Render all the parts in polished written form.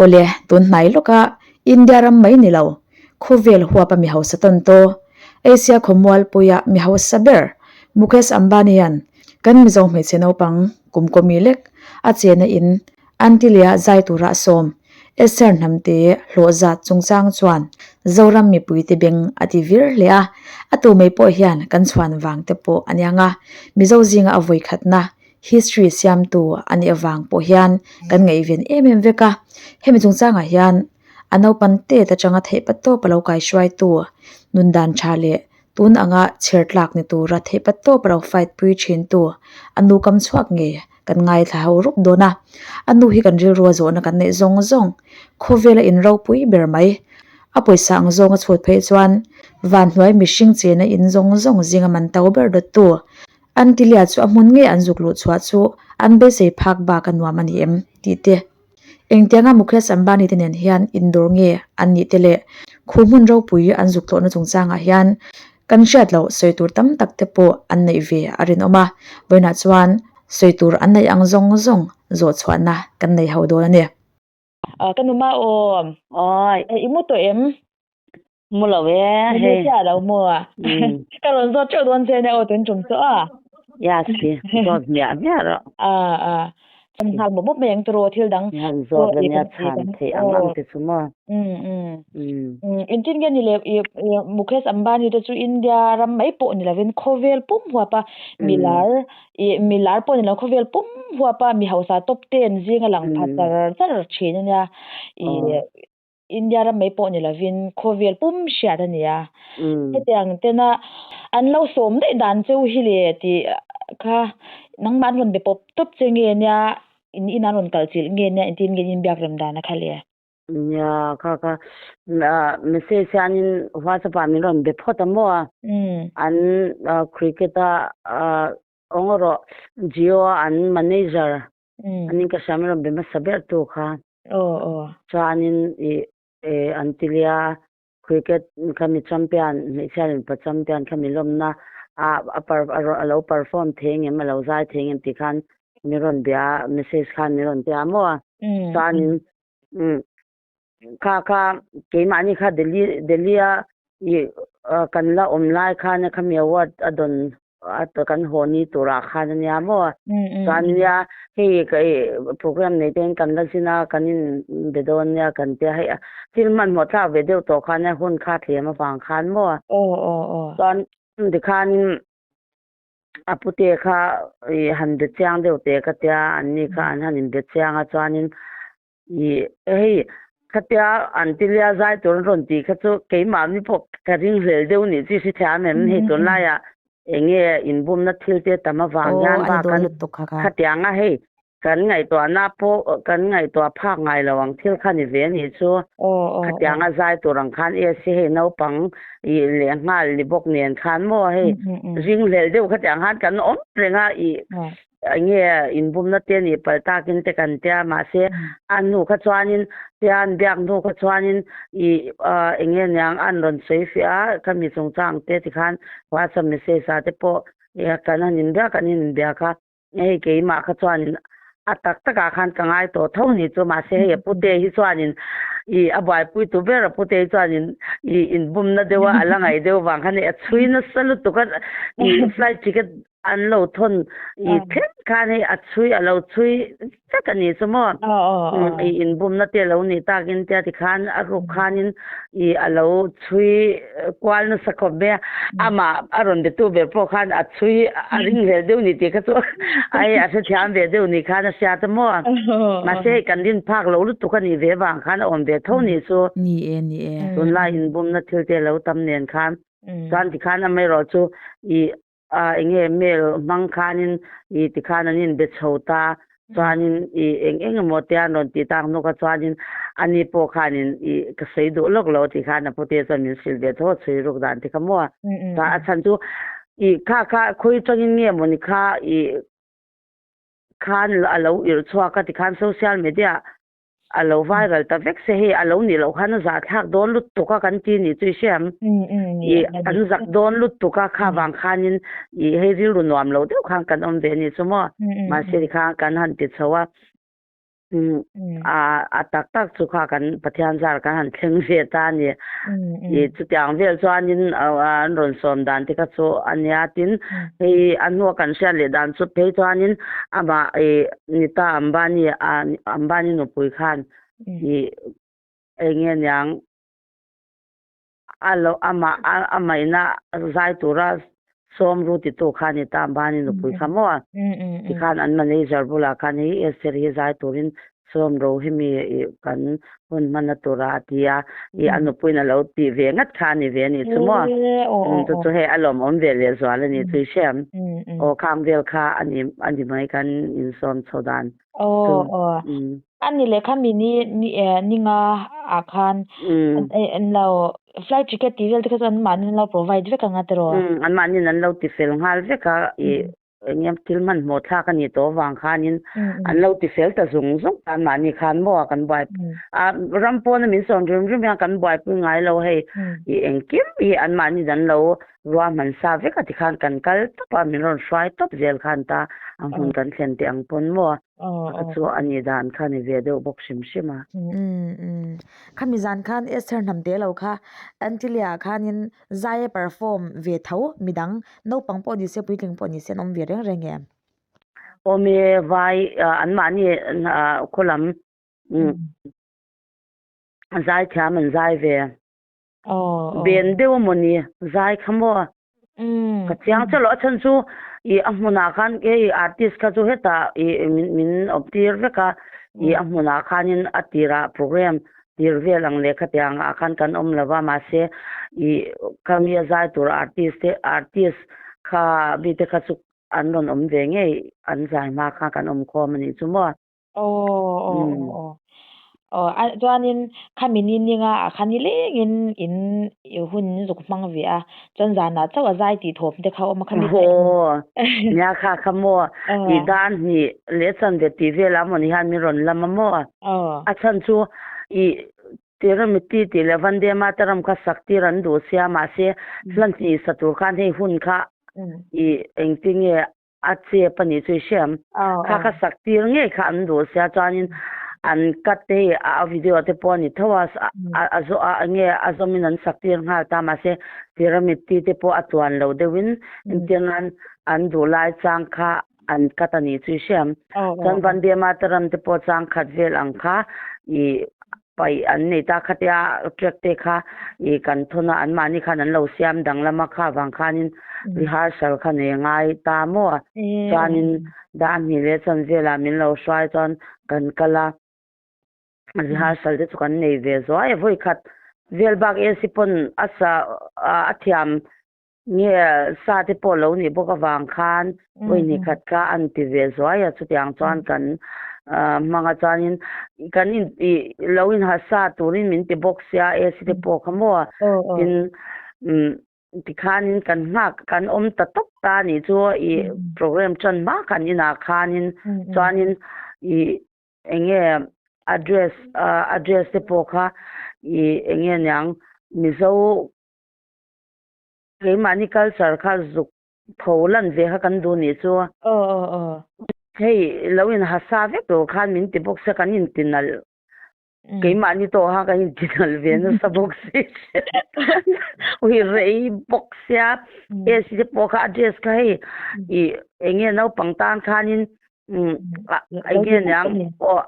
Awle, tun hnai lawka India ram mai ni lo, khawvel huapa mi hausa tawn taw, Asia khawmualpuia mi hausa ber Mukesh Ambani-a'n kan Mizo hmeichhe naupang kum kawmi lek a chena in Antilia zai tura a sawm. Esther hnamte hlawh zat chungchang chuan Zoram mipuite beng a ti vir hle a, a tu mai pawh hian kan chhuan vang te pawh a niang a, Mizo zinga a vawikhatna history siamtu a nih avang pawh hian kan ngaihven em em vek a. Hemi chungchangah hian a naupan tet atanga theihpa tawp a lo kaihruaitu nundan tha leh tun anga chher tlak ni tura theihpa tawp a lo fight pui thintu a nu kam chhuak ngei kan ngaithla ho rup dawn a. A nu hi kan rilrua zawhna kan neih zawng zawng khawvela in ropui ber mai. A pawisa ang zawnga chhut phei chuan vanhnuai mihring chena in zawng zawng zinga man to ber dawttu Antilia chu a hmun ngei an zuk luh chhuah chu an beisei phak bak a nuam a ni em? tih te. Engtianga Mukesh Ambani te nen hian indawr nge an nih te leh khu hmun ropui an zuk tlawhna chungchangah hian kan hriat loh sawi tur tam tak te pawh an neih ve a rinawm a, vawiinah chuan sawi tur an neih ang zawng zawng zawh chhuahna kan nei ho dawn a ni. Ka nu ma aw. Awi. I mu tawh em? Mu lo e hei. Mu chiah lo maw? Ka rawn zawt teuh dawn che nia aw tun tum chu a. Yes ki zawt hmiah hmiah rawh. A a. Chhan nghal mawp mawp mai ang tiraw thil dang. Ni han zawt la nia chhan theih ang ang te chu maw. Engtin nge ni le i Mukesh Ambani te chu India ram mai pawh ni lovin khawvel pum huapa milar i milar pawh ni lo khawvel pum huapa mi hausa top ten zinga lang pha char char thin a nia i India ram mai pawh ni lovin khawvel pum hriat a ni a. Hetiang tena an lo sawm daih dan cheu hi le tih kha nangmah an rawn be pawp tawp che nge nia in inah an rawn kal chilh nge nia engtin nge in biak rem dan a kha le? Nia kha kha message hianin WhatsApp ah min rawn be phawt a maw a? An cricket a awng erawh Jio a an manager anin ka hria min rawn be hmasa ber tu kha. Aw aw. Chuanin i Antilia cricket kha mi champion hmeichhia leh mipa champion kha mi lawmna a a per a lo perform thei engem a lo zai thei engem tih khan min rawn bia a message khan min rawn tia maw a. Chuanin kha kha keimahni kha Delhi Delhi a i kan la awm lai khan khami award a dawn a kan haw ni turah khan a nia maw? Chuan nia hei ka i program nei te in kan la zin a kan in be dawn nia kan tia hei thil hmanhmawh thlak ve deuh tawh khan nia hun kha thlem avang khan maw? Chuan tikhanin a pute kha i han be chiang deuh teh ka tia an ni kha an han in be chiang a chuanin i hei khatia an tilia zai tur an rawn tih kha chu keimah mi pawh ka ringhlel deuh nih chi hre thiam em hei tunlaiah eng nge inbumna thil te tam avang hian bak an khatianga hei kan ngaihtuahna pawh kan ngaihtuah phak ngai lo ang thil kha ni ve nih chu khatianga zai tur ang khan e si hei naupang i lehnghal ni bawk nen khan maw hei ringhlel deuh khatiang khan kan awm reng a i Enge inbumna te nih palh takin te kan tia mahse a hnu kha chuanin tia an biak hnu kha chuanin ih enge niang an rawn sawi fiah a khami chungchang te tikhan WhatsApp message ah te pawh kan han inbiak kan inbiak a hei keimah kha chuanin a tak takah khan ka ngai tawh tho ni chu mahse hei a pute hi chuanin ih a buaipui tu ber a pute hi chuanin ih inbumna deuh a la ngaih deuh vang khan hei a chhui nasa lutuk a ih flight ticket An lo thawn i thleng khan hei a chhui a lo chhui vek a ni chu maw? I inbumna te a lo nih takin tia tikhan a ruk khanin i a lo chhui kual nasa khawp mai a, amah a rawn betu ber pawh khan a chhui a ringhlel deuh ni tih kha chu ai a hrethiam ve deuh ni khan a hriat a maw? Mahse hei kan rin phak lo lutuk a nih ve vang khan a awm ve tho ni chu. Ni e, ni e. Tunlai inbumna thil te lo tam nen khan chuan tikhan amaherawh chu i A enge mail hmang khanin i tikhan an inbe chho ta, chuanin i eng eng emaw te an rawn tih tak hnuk a, chuanin ani pawh khanin i ka sawi duh lawk lo tih khan a pute chuan min hrilh ve tho a chhui ruk dan te kha maw. A chhan chu i kha kha khawi tangin nge mawni kha i khan a lo irh chhuak a tikhan social media A lo viral ta vek se hei a lo nih loh khan a zahthlak dawn lutuk a kan ti nih chu i hriam. I an zak dawn lutuk a kha vang khanin i hei rilru nuam lo deuh khan kan awm ve a nih chu maw. Mahse tikhan kan han ti chho a. Umm a tak tak chu kha kan Pathian zar kan han thleng ve ta a ni. I chutiang vel chuanin an rawn sawm dan te kha chu a nia tin hei a hnua kan hriat leh dan chu phei chuanin amah i Nita Ambani Ambani nupui khan i eng nge niang A lo amah a maihna zai tura sawm ru titu kha a ni ta, Ambani nupui kha maw? Tikhan an manager bulah khan hei Esther hi zai turin sawm ro hi mi kan hun hmanna tura a ti a, i a nupuiin a lo tih ve ngat kha a ni ve a nih chu maw? Chu chu hei a lawmawm ve leh zual a ni chu i hriam. Aw khang vel kha a ni a ni mai kan insawm chho dan chu. A ni leh kha mi ni ni eh ni nga ah khan an lo flight ticket tih vel te kha chu an mahni an lo provide vek ang a tiraw? Umm an mahni an lo ti fel nghal vek a i eng nge thil hmanhmawh thlak a nih tawh avang khanin an lo ti fel ta zung zung ta an mahni khan maw a kan buai a ram pawna min sawn rim rim hian kan buaipui ngai lo hei i engkim hi an mahni an lo ruahman sa vek a tikhan kan kal tawp a min rawn hruai tawp zel khan ta a hmun kan thlen teh ang pawn maw. A chu a nih dan kha ni ve deuh bawk hrim hrim a. Umm khami zan khan Esther hnam te lo kha Antilia ah khanin zai a perform ve tho midang naupang pawh ni se puitling pawh ni se an awm ve reng reng em? Awm e vai anmahni khaw lam zai thiam an zai ve. Ben deuh a maw ni zai kha maw? Ka chiang chiah lo a chhan chu ih a hmunah khan hei artist kha chu hetah ih min min awm tir vek a ih a hmunah khanin a tirah program tir vel ang leh khatiang ah khan kan awm lo va mahse ih khami a zai tur artist te artist kha mite kha chu an rawn awm ve ngei an zai hma kha kan awm khawm a nih chu maw. Aw aw aw aw aw a chuanin khami ni ninga ah khan nilengin in i hun in zuk hmang ve a chuan zanah chauh a zai tih thawm te kha a awm a khami Aw nia kha kha maw i dan hnih leh chanve tih velah mawni hian min rawn lam a maw a chhan chu i Tiramiti tih leh Vande Mataram kha sak tir an duh sia mahse hla hnih sa tur khan hei hun kha i engtinge A chep a nih chu i hriam. Kha kha sak tir ngei kha an duh sia chuanin an cut te hi a video te pawh a ni tho a, a zawh a enge a zawmin an sak tir nghal ta mahse pyramid ti te pawh a tluan lo deuhin engtiang an an duh lai chang kha an cut a nih chu i hriam. Chuan Vande Mataram te pawh chang khat vel ang kha i Paih an nei ta khatia track te kha i kan thawn a anmahni khan an lo siam danglam a kha vang khanin rehearsal kha nei ngai ta maw a chuanin Dahni leh Chanvelah min lo hruai chuan kan kal a rehearsal te chu kan nei ve zuai a vawi khat vel bak AC pawn a sa a thiam nge sa te pawh lo nih bawk avang khan vawi hnih khat kha an ti ve zuai a chutiang chuan kan hmang a chuanin kan in ih lo inha sa turin min ti bawk sia AC te pawh kha maw tin umm tikhanin kan nghak kan awm ta tawp ta a nih chu ih program tan hma khan inah khanin chuanin ih eng nge a dress a dress te pawh kha ih eng nge niang Mizo Keimahni culture kha zuk tho lan ve kha kan duh nih chu. Aw aw aw. Hei lo in ha sa vek tur khan min ti bawk sia kan in ti nalh. Keimahni tawh kha kan in ti nalh ve nasa bawk si. Ui rei bawk sia AC te pawh kha a dress kha hei ih eng nge naupang tan khanin eng nge niang aw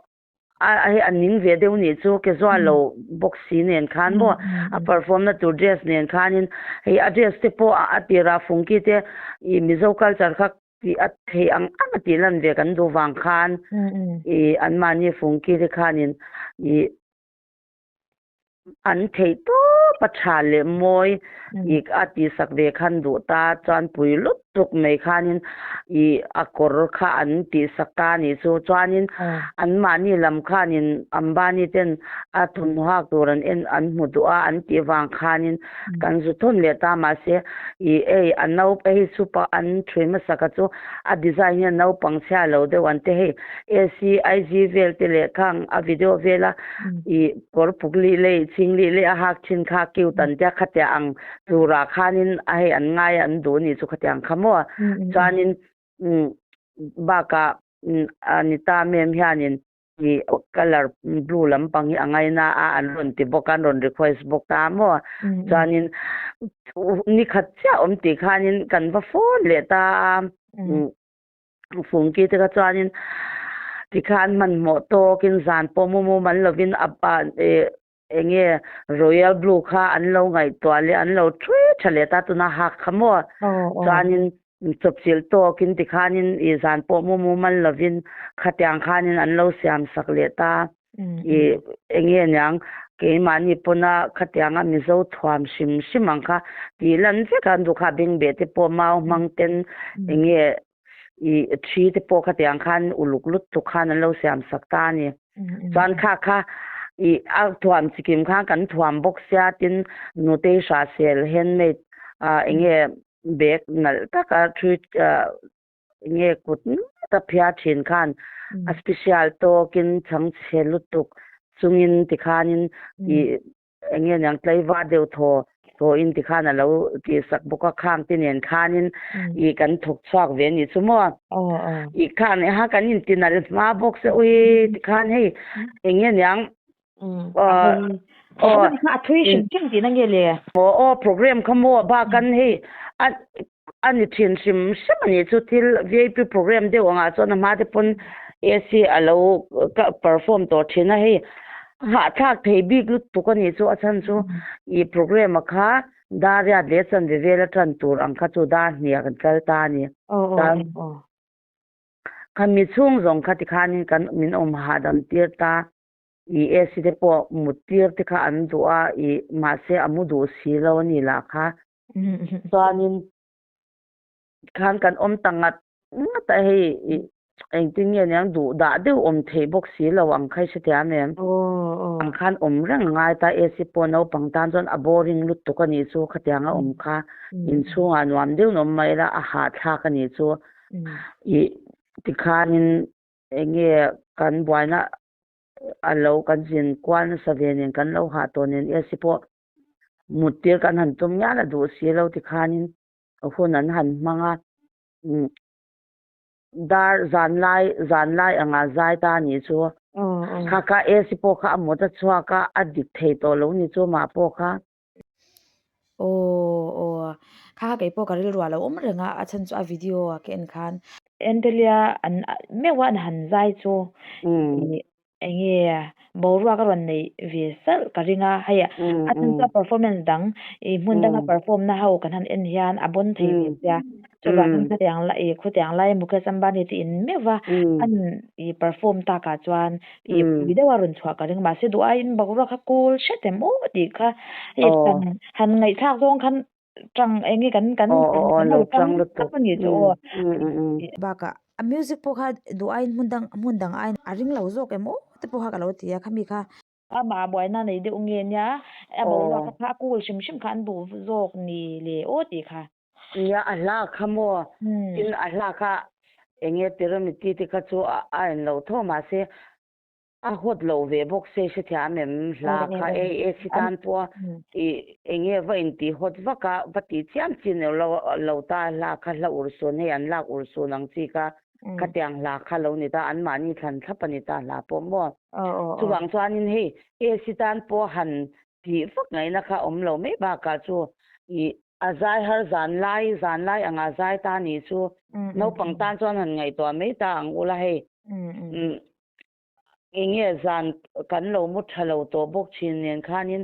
A hei a ning ve deuh nih chu casual lo bawk si nen khan maw a perform na tur dress nen khanin hei a dress te pawh a tirah fungki te ih Mizo culture kha tih a theih ang ang a tih lan ve kan duh vang khan ih anmahni fungki te khanin ih An theih tawp a tha leh mawi ih a tihsak ve khan duh ta chuan pui lut tuk mai khanin ih a kawr kha an tihsak ta a nih chu. Chuanin anmahni lam khanin Ambani ten a thawmhnaw hak tur an en an hmu duh a an tih vang khanin kan zu thawn leh ta mahse ih ei a naupa hei chu pa an thui hmasa kha chu a design hian naupang chhia lo deuh an ti hei AC IG vel te leh khang a video vela ih kawr puk lih leh chhing lih leh a hak thin kha cute an tia khatia ang turah khanin a hei an ngai a an duh anih chu khatiang kha maw chuanin umm bakah a ni ta mem hianin. I colour blue lampang hi a ngaina a an rawn ti bawk a an rawn request bawk a maw chuanin ni khat chiah awm tih khanin kan va phone leh ta a fungki te kha chuanin tikhan hmanhmawh tawkin zan pawh mu mu man lovin a Enge royal blue kha an lo ngaihtuah leh an lo thui tha leh ta tuna hak kha maw? Chuanin chawpchilh tawkin tikhanin i zan pawh mu mumal lovin khatiang khanin an lo siam sak leh ta. I enge niang keimahni pawna khatianga Mizo thuam hrim hrim ang kha tih lan vek a an duh kha bengbeh te pawh mau hmang ten enge i thi te pawh khatiang khan uluk lutuk khan an lo siam sak ta a ni. Chuan kha kha i a thuam chikim khan kan thuam bawk sia tin nutei hrahsel handmade ah enge bag nalh taka thi ah enge kut ngata phiar thin khan a special tawkin chhangchhe lutuk chungin tikhanin i Enge niang tlaivar deuh thaw thaw in tikhan a lo tih sak bawk a, khang te nen khanin i kan thawk chhuak ve anih chu maw? I khan ha kan inti nalh hma bawk se ui tikhan hei enge niang aw a thui hrim hrim tihna nge le? Aw program kha maw bakan hei a a ni thin hrim hrim anih chu thil vip program deuh angah chuan a hma te pawn AC a lo perform tawh thin a hei hahthlak thei bik lutuk anih chu a chhan chu ih program a kha dar riat leh chanve vel a tan tur ang kha chu dar hniah kan kal ta a ni khami chhung zawng kha tikhanin kan min awm hahdam tir ta. I AC te pawh mut tir te kha an duh a, i mahse a mu duh si lo a ni lah kha. Chuanin khan kan awm ta ngat ngat a hei i engtin nge niang duh dah deuh awm theih bawk si lo ang kha i hrethiam em? Ang khan awm reng a ngai ta AC pawh naupang tan chuan a boring lutuk a nih chu khatiang a awm kha inchhungah nuam deuh in awm mai ila a hahthlak a nih chu. I tikhanin enge kan buaina a lo kan zin kual nasa ve nen kan lo hah tawh nen AC pawh mut tir kan han tum ngial a duh si lo tikhanin hun an han hmang a dar zan lai zan lai anga zai ta anih chu kha kha AC pawh kha a mut a chhuak a a dik thei tawh lo ni chu mah pawh kha. Aw aw kha kha keipawh ka rilru a lo awm reng a a chhan chu a video a ka en khan. Entelia an meuh a an han zai chu eng nge boruak a rawn neih ve salh ka ring a hei a chhan chu a performance dang ih hmun danga perform na ho kan han en hian a bawn thei ve sia chuvangin khatiang lai ih khutiang lai Mukesh Ambani te in meuh va an ih perform takah chuan Ih pui deuh a rawn chhuah ka ring mahse duh aiin boruak kha cool hret em aw tih kha hei han han ngaihthlak zawng khan tang eng nge kan kan kan lo tang tak a nih chu aw. Bakah a music pawh kha duh aiin hmun dang hmun dang aiin a ring lo zawk em aw te pawh kha ka lo ti a khami kha. Amah buaina nei deuh nge nia a boruak kha a cool hrim hrim kha an duh zawk ni le aw tih kha. Nia a hla kha maw? Tin a hla kha enge Pyramid-i te kha chu a en lo tho mahse a hawt lo ve bawk se hrethiam em hla kha e e si tan pawh i enge va intih hawt vak a va tih chiam chi lo lo ta hla kha hla urhsun hei an lak urhsun ang chi kha khatiang hla kha lo ni ta anmahni thlan thlap a ni ta hla pawh maw? Chuvang chuanin hei e si tan pawh han tih vak ngaihna kha awm lo mai bakah chu i A zai har zan lai zan lai anga zai ta nih chu naupang tan chuan han ngaihtuah mai ta ang ula hei enge zan kan lo mu tha lo tawh bawk thin nen khanin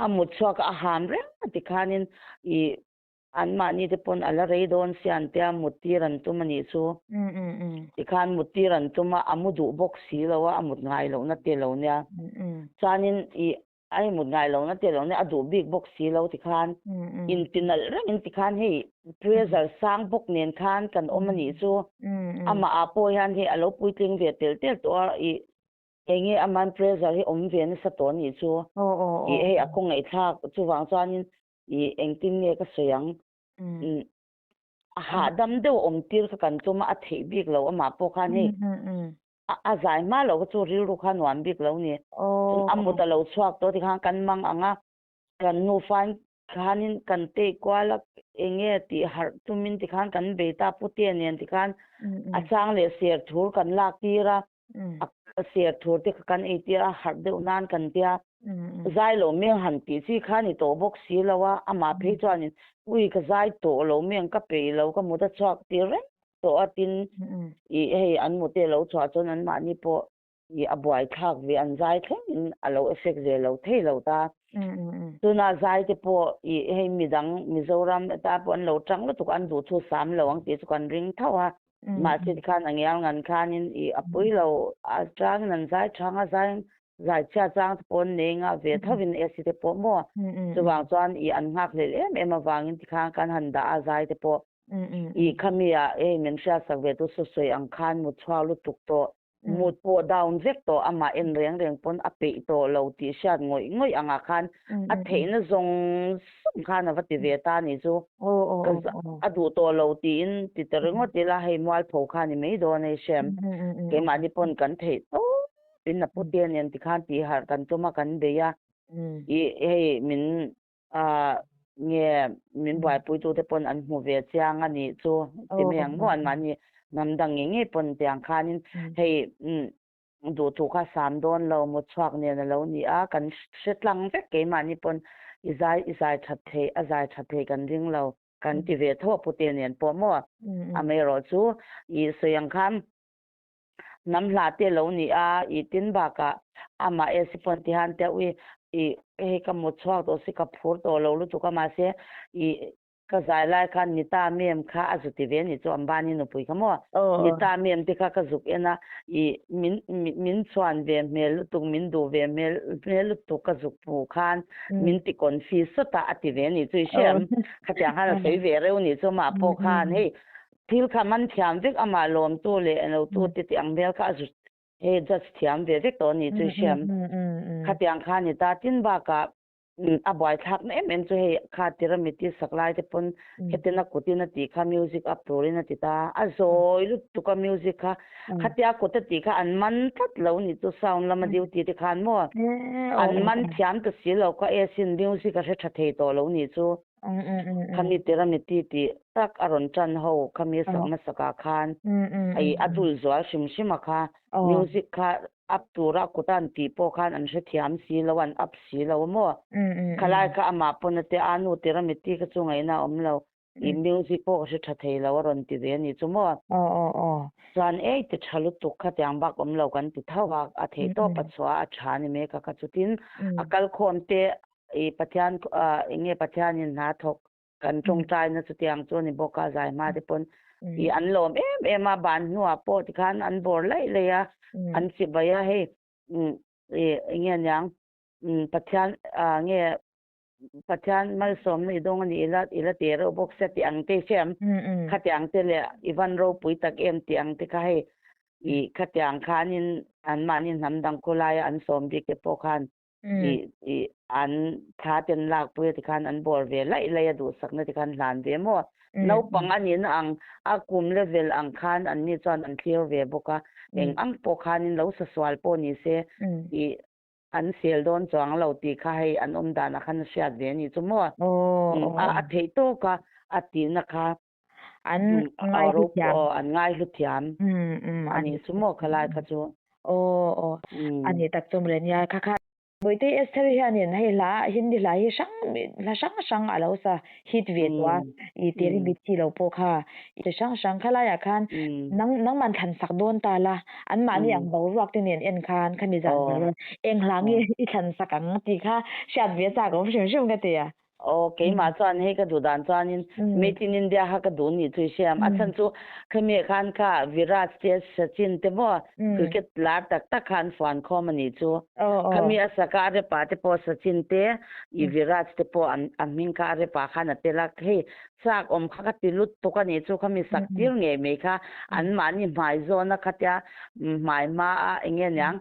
a mut chhuak a ham reng a ti khanin i anmahni te pawn a la rei dawn sia an tia mut tir an tum a nih chu tikhan mut tir an tum a a mu duh bawk si lo a a mut ngai lohna te lo nia chuanin i A i mut ngai lohna te lohna a duh bik bawk si lo tikhan inti nalh rengin tikhan hei pressure sang bawk nen khan kan awm a nih chu amah ah pawh hian hei a lo puitling ve tel tel tawh a i enge aman pressure hi awm ve nasa tawh a nih chu i hei a kawngaihthlak chuvang chuanin i engtin nge ka sawi ang a hahdam deuh awm tir kha kan tum a a theih bik lo amah pawh khan hei A zai hma lo kha chu rilru kha nuam bik lo ni. Chun a mut a lo chhuak tawh tikhan kan mang ang a, kan nufain khanin kan tei kual a, enge tih harh tumin tikhan kan bei ta Putea nen tikhan a chang leh ser thur kan lak tir a, a. Ser thur te kha kan ei tir a, harh deuh nan kan tia. Zai lo meng han tih chi kha ni tawh bawk si lo a, amah phei chuanin ui ka zai tawh lo meng ka peih lo ka mut a chhuak tir reng tawh a tin ih hei an mute lo chhuah chuan anmahni pawh ih a buaithlak ve an zai thlengin a lo effect ve lo thei lo ta. Tuna zai te pawh ih hei midang Mizoram ata pawh an lo tang lutuk a an duhthu sam lo ang tih chu kan ring tho a. Mahse tikhan a ngial ngan khanin ih a pui lo a tangin an zai thang a zai zai chhia chang te pawh an nei nga ve thovin AC te pawh maw chuvang chuan ih an nghak hlel em em avangin tikhan kan han dah a zai te pawh ih khami ah hei min hriatsak ve tu sawi ang khan mut chhuak lutuk tawh Mut pawh down vek tawh, amah en reng reng pawn a peih tawh lo tih hriat ngawih ngawih angah khan a theihna zawng zawng khan a va ti ve ta ni chu. Ka a duh tawh lo tiin ti ta ringawt ila hei mualpho kha ni mai dawn hei hrem. Keimahni pawn kan theih tawp in a pute nen tikhan tih harh kan tum a kan bei a. Ih hei min Ahh nge min buaipuitute pawn an hmu ve chiang a nih chu ti mai ang maw anmahni hnam dang ngei ngei pawn tiang khanin hei duhthu kha sam dawn lo mut chhuak nen a lo ni a kan hre tlang vek keimahni pawn i zai i zai that theih a zai that theih kan ring lo kan ti ve tho a pute nen pawh maw amaherawh chu i sawi ang khan Hnam hla te lo ni a, i tin bakah amah AC pawn ti han tia ui i hei ka mut chhuak tawh si ka phur tawh lo lutuk a mahse i ka zai lai khan Nita mem kha a zu ti ve a nih chu Ambani nupui kha maw Nita mem te kha ka zuk en a i min min chhuan ve hmel lutuk min duh ve hmel hmel lutuk ka zuk hmuh khan min ti confi sawt a a ti ve a nih chu i hriam khatiang khan a sawi ve reuh a nih chu amah pawh khan hei Thil kha man thiam vek amah lawmtu leh lotu te tih ang hmel kha a zut he judge thiam ve vek tawh a ni chu i hriam. Khatiang kha a ni ta. Tin bakah a buaithlakna em em chu hei kha tiramiti sak lai te pawn hetiang a kutin a tih kha music up turin a ti ta. A zawi lutuk a music kha. Khatia kut a tih kha an man tlat lo ni chu sound lama duty te khan maw an man thiam ta si lo kha e sin music a hre tha thei tawh lo ni chu. Khami tiramiti tih tak a rawn tan ho khami sak hmasakah khan i a dul zual hrim hrim a kha music kha up tura kut a an tih pawh khan an hrethiam si lo an up si lo a maw khalai kha amah pawn a tia a nu tiramiti kha chu ngaihna a awm lo i music pawh ka hre tha thei lo a rawn ti ve a nih chu maw chuan ei ti tha lutuk khatiang bak awm lo kan ti tho a a theih tawp a chhuah a tha a ni mek a kha chutin a kalkhawm te I Pathian eng nge Pathianin hna thawk kan tawngtaina chutiang chu a ni bawk a, zai hma te pawn i an lawm em em a, ban hnuah pawh tikhan an bawr laih laih a, an chibai a, hei i eng nge aniang Pathian nge Pathian malsawmna i dawng a ni ila i la teh reuh bawk sia tih ang te i hriam, khatiang te leh i van ropui tak em tih ang te kha hei i khatiang khanin anmahni hnam dang khawlaia an sawm bik te pawh khan i i an thla ten lakpui a tikhan an bawr ve laih laih a duhsakna tikhan hlan ve maw naupang a nihna ang a kum level ang khan an ni chuan an thlir ve bawk a eng ang pawh khanin lo sa sual pawh ni se i an sel dawn chuang lo tih kha hei an awm danah khan a hriat ve a nih chu maw a a theih tawk a a tihna kha an ngaihlu thiam an ngaihlu thiam a nih chu maw khalai kha chu aw aw a nih tak chu mawle nia kha kha Bawihte Esther hianin hei hla Hindi hla hi hrang hla hrang hrang a lo sa hit ve tawh a i teri mitthi lo pawh kha chi hrang hrang khalaiah khan nang nangman thlan sak dawn ta la anmahni ang boruak te nen en khan khami zan eng hla nge i thlan sak ang tih kha hriat ve chak awm hrim hrim ka ti a. Aw, keimah chuan hei ka duh dan chuanin Made in India kha ka duh nih chu i hriam. A chhan chu khami ah khan kha Viraj te Sachin te maw cricket lar tak tak kha an fuan khawm a nih chu. Khami a saka a repa te pawh Sachin te i Viraj te pawh an a hming kha a repa khan a tel a. Hei chak awm kha ka ti lut tuk a nih chu khami sak tir ngei mai kha anmahni hmai zawna khatia hmai hma a eng nge niang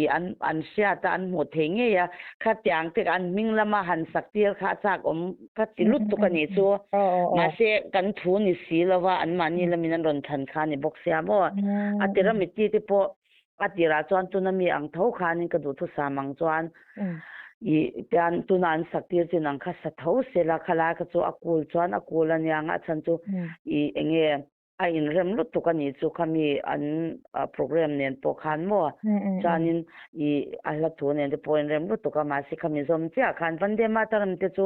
I an an hriat a, an hmuh thei ngei a, khatiang te an hming lama han sak tir kha a chak awm ka ti lutuk a nih chu. Mahse kan thu ni si lo va, anmahni lamin an rawn thlan kha a ni bawk sia maw. A tira mitti te pawh a tirah chuan tuna mi ang tho khanin ka duhthusam ang chuan i tian tuna an sak tir chin ang kha sa tho sela khalai kha chu a kul chuan a kul aniang a, a chhan chu i eng nge. A inrem lutuk a nih chu khami an program nen pawh khan maw chuanin i a hla thu nen te pawh a inrem lutuk a mahse khami zawm chiah khan Vande Mataram te chu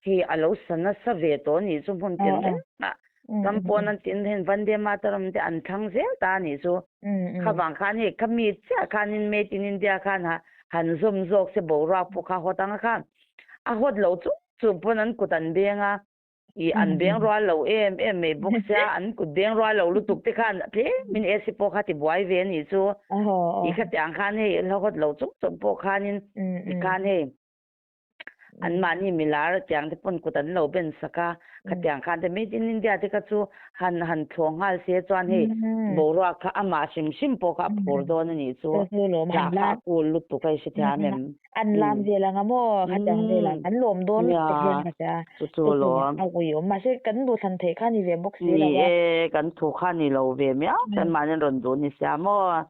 hei a lo sa nasa ve tawh a nih chu hmun tin rengah ram pawn an tin hian Vande Mataram te an thlang zel ta a nih chu khavang khan hei khami chiah khanin Made in India khan han zawm zawk se boruak pawh kha hawt ang a kha a hawt lo chung chung pawn an kut an beng a. I an beng rual lo em em mai bawk sia, an kut beng rual lo lutuk te khan tlemin AC pawh kha ti buai ve a nih chu. I khatiang khan hei hlauhawt lo chung chung pawh khanin tikhan hei anmahni milar tiang te pawn kut an lo ben sak a, khatiang khan te Made in India te kha chu han han thlawh nghal se chuan hei boruak kha amah hrim hrim pawh kha a phur dawn a nih chu. Tah kha a cool lutuk a i hrethiam em? An lam vel anga maw khatiang velah kan lawm dawn lutuk hian ka hria Chu chu lawm. A ui awm mahse kan duhthlan theih kha ni ve bawk si lo a. Ni e, kan thu kha ni lo ve miau chuan mahni an rawn duh ni sia maw.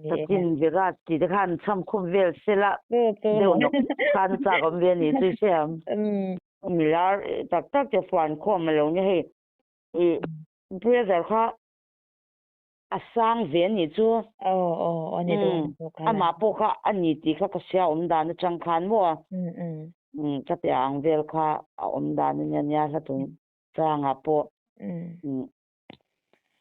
Sachin Virat tih te khan chham khup vel sela deuh nawk khan a chak awm ve a ni chu i hria ang. Milar tak tak te fuan khawm a lo nia hei i pressure kha A sang ve a nih chu. Aw aw a ni dawn a kha. Amah pawh kha a ni tih kha ka hria awm dan atang khan maw. Ka ti ang vel kha a awm dan a nia nia hla chung changah pawh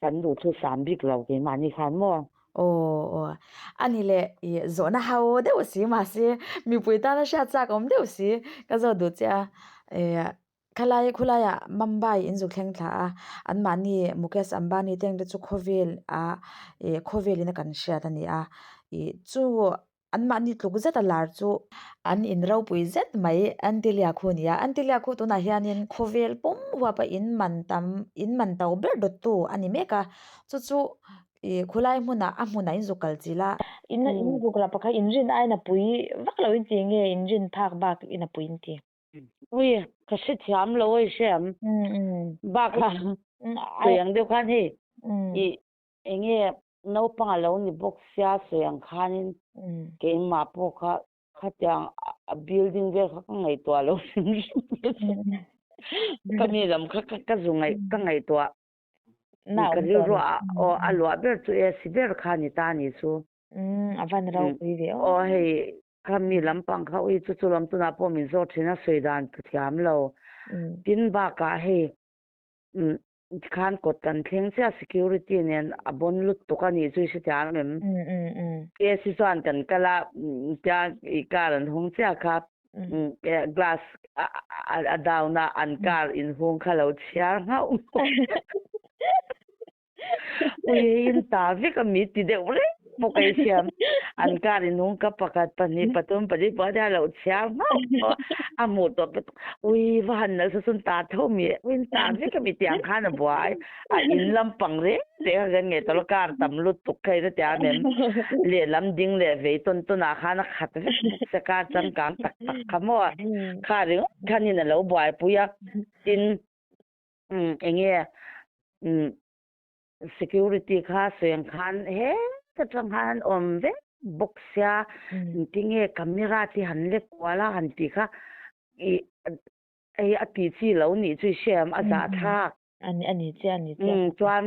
kan duh thu sam bik lo keimahni khan maw. Aw aw a ni leh i zawhna ho deuh si mahse mipui tana hriat chak awm deuh si ka zawt duh che a Khalai khulaiah Mumbai in zuk thleng thla a, anmahni Mukesh Ambani te ang te chu khawvel ah ih khawvel in a kan hriat a ni a, ih chu anmahni tluk zet a lar chu an in ropui zet mai Antilia khu a ni a, Antilia khu tunah hianin khawvel pum huap a in man tam in man to ber dawttu a ni mek a, chu chu ih khulai hmunah a hmunah in zuk kal chilh a. In in zuk rah pakhat inrin aiin a pui vak lo in ti nge inrin phak bak in a pui in ti. Ui, ka hrethiam lo a i hriam. Bakah sawi ang deuh khan hei i enge naupang a lo ni bawk sia sawi ang khanin keimah pawh kha khatiang a building vel kha ka ngaihtuah lo hrim hrim. Ka mi lam kha ka zu ngaih ka ngaihtuah. Ka rilru a aw a luah ber chu AC ber kha ni ta ni chu. A van ropui ve aw. Aw hei Kha mi lampang kha ui chu chu lam tunah pawh min zawt thin a sawi dan ka thiam lo. Tin bakah hei tikhan kawt kan thleng chiah security nen a bawn lutuk a nih chu i hrethiam em? AC chuan kan kal a tia i car an hung chiah kha glass a down a an car inhung kha lo chhiar nghauh nghauh. Ui hei in ta vek a mi ti deuh reng bawk a i siam. An car in hung ka pakhat pahnih pathum pali panga te a lo chhiar nghauh nghauh a, a hmuh tawh pawh ui va han nalh sawn ta tho mi ui in ta vek a mi tiang khan a buai a in lampang reng reng a kan ngei tawh lo car tam lutuk kha in a ti a mem lehlam ding leh vei tawn tawn ah khan a khat vek bawk sia car changkang tak tak kha maw kha ringawt khanin a lo buaipui a tin Umm enge umm security kha sawi ang khan heta tang khan an awm vek bawk sia tinge camera te han lek kual a han tih kha ih hei a tih chi lo nih chu i hria em a zahthlak umm chuan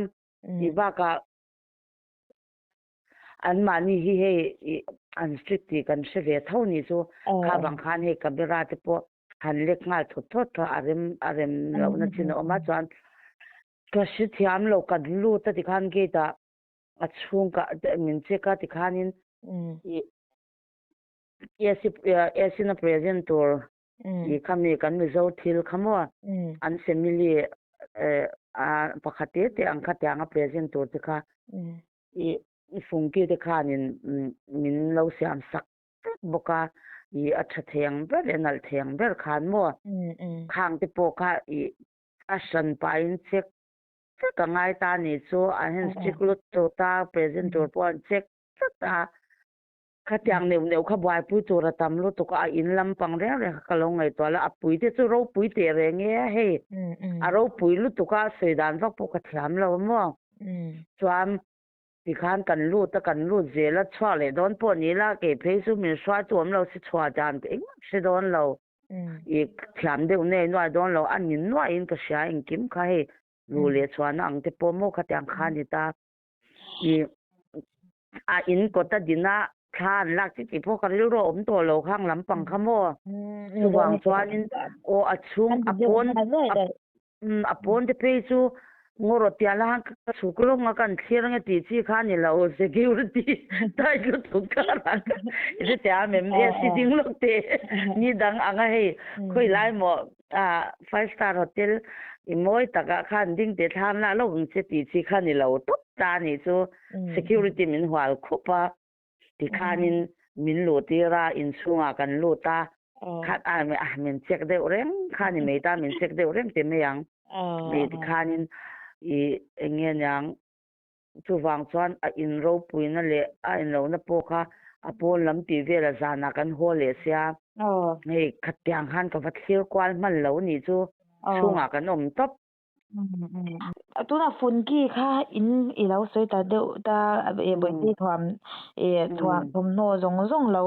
tih bakah anmahni hi hei ih an strict tih kan hre ve tho nih chu kha vang khan hei camera te pawh han lek nghal thawt thawt kha a rem a rem lohna chin a awm a chuan ka hre thiam lo kan lut a tikhan gate ah a chhung ka min check a tikhanin ih AC AC na present tur ih khami kan Mizo thil kha maw an family eh a pakhat te te ang kha tiang a present tur te kha ih fungki te khanin min lo siam sak vek bawk a, ih a tha thei ang ber leh a nalh thei ang ber khan maw khang te pawh kha ih a hran pahin check vek a ngai ta nih chu an han strict lut tawh ta present tur pawh an check vek a, khatiang neuh neuh kha buaipui tur a tam lutuk a, a in lampang reng reng kha ka lo ngaihtuah la, a pui te chu ropui teh reng e hei a ropui lutuk a sawi dan vak pawh ka thiam lo a maw chuan Tikhan kan lut a, kan lut zel a, chhuak leh dawn pawh ni ila, kei phei chu min hruai tu awm lo si chhuah dan engmah hre dawn lo, i thiam deuh nei nuai dawn lo, a ni nuaiin ka hria engkim kha hei. Luh leh chhuahna ang te pawh maw khatiang kha a ni ta. Ih a in kawt a din a thla an lak chi tih pawh ka rilru a awm tawh lo khang lampang kha maw. Chuvang chuanin aw a chhung a pawn a pawn te phei chu ngaw rawh tiah la khan ka chhuk lawng a kan thlir ange tih chi kha a ni lo security tight lutuk karah khan i hretia mem AC ding lawk teh ni dang ang a hei khawi lai maw ah five star hotel i mawi takah khan ding teh thlam lah lawk ang che tih chi kha ni lo tawp ta a nih chu security min hual khup a tikhanin min luh tir a inchhungah kan lut a khat a min check deuh reng kha ni mai ta min check deuh reng te mai ang tikhanin i eng nge niang Chuvang chuan a in ropuina leh a inlohna pawh kha a pawn lam tih velah zanah kan haw leh sia. Hei khatiang khan ka va thlir kual hman lo nih chu chhungah kan awm tawp. Tunah Funki kha in i lo sawi ta deuh ta e Bawihte thuam e thuam thawmhnaw zawng zawng lo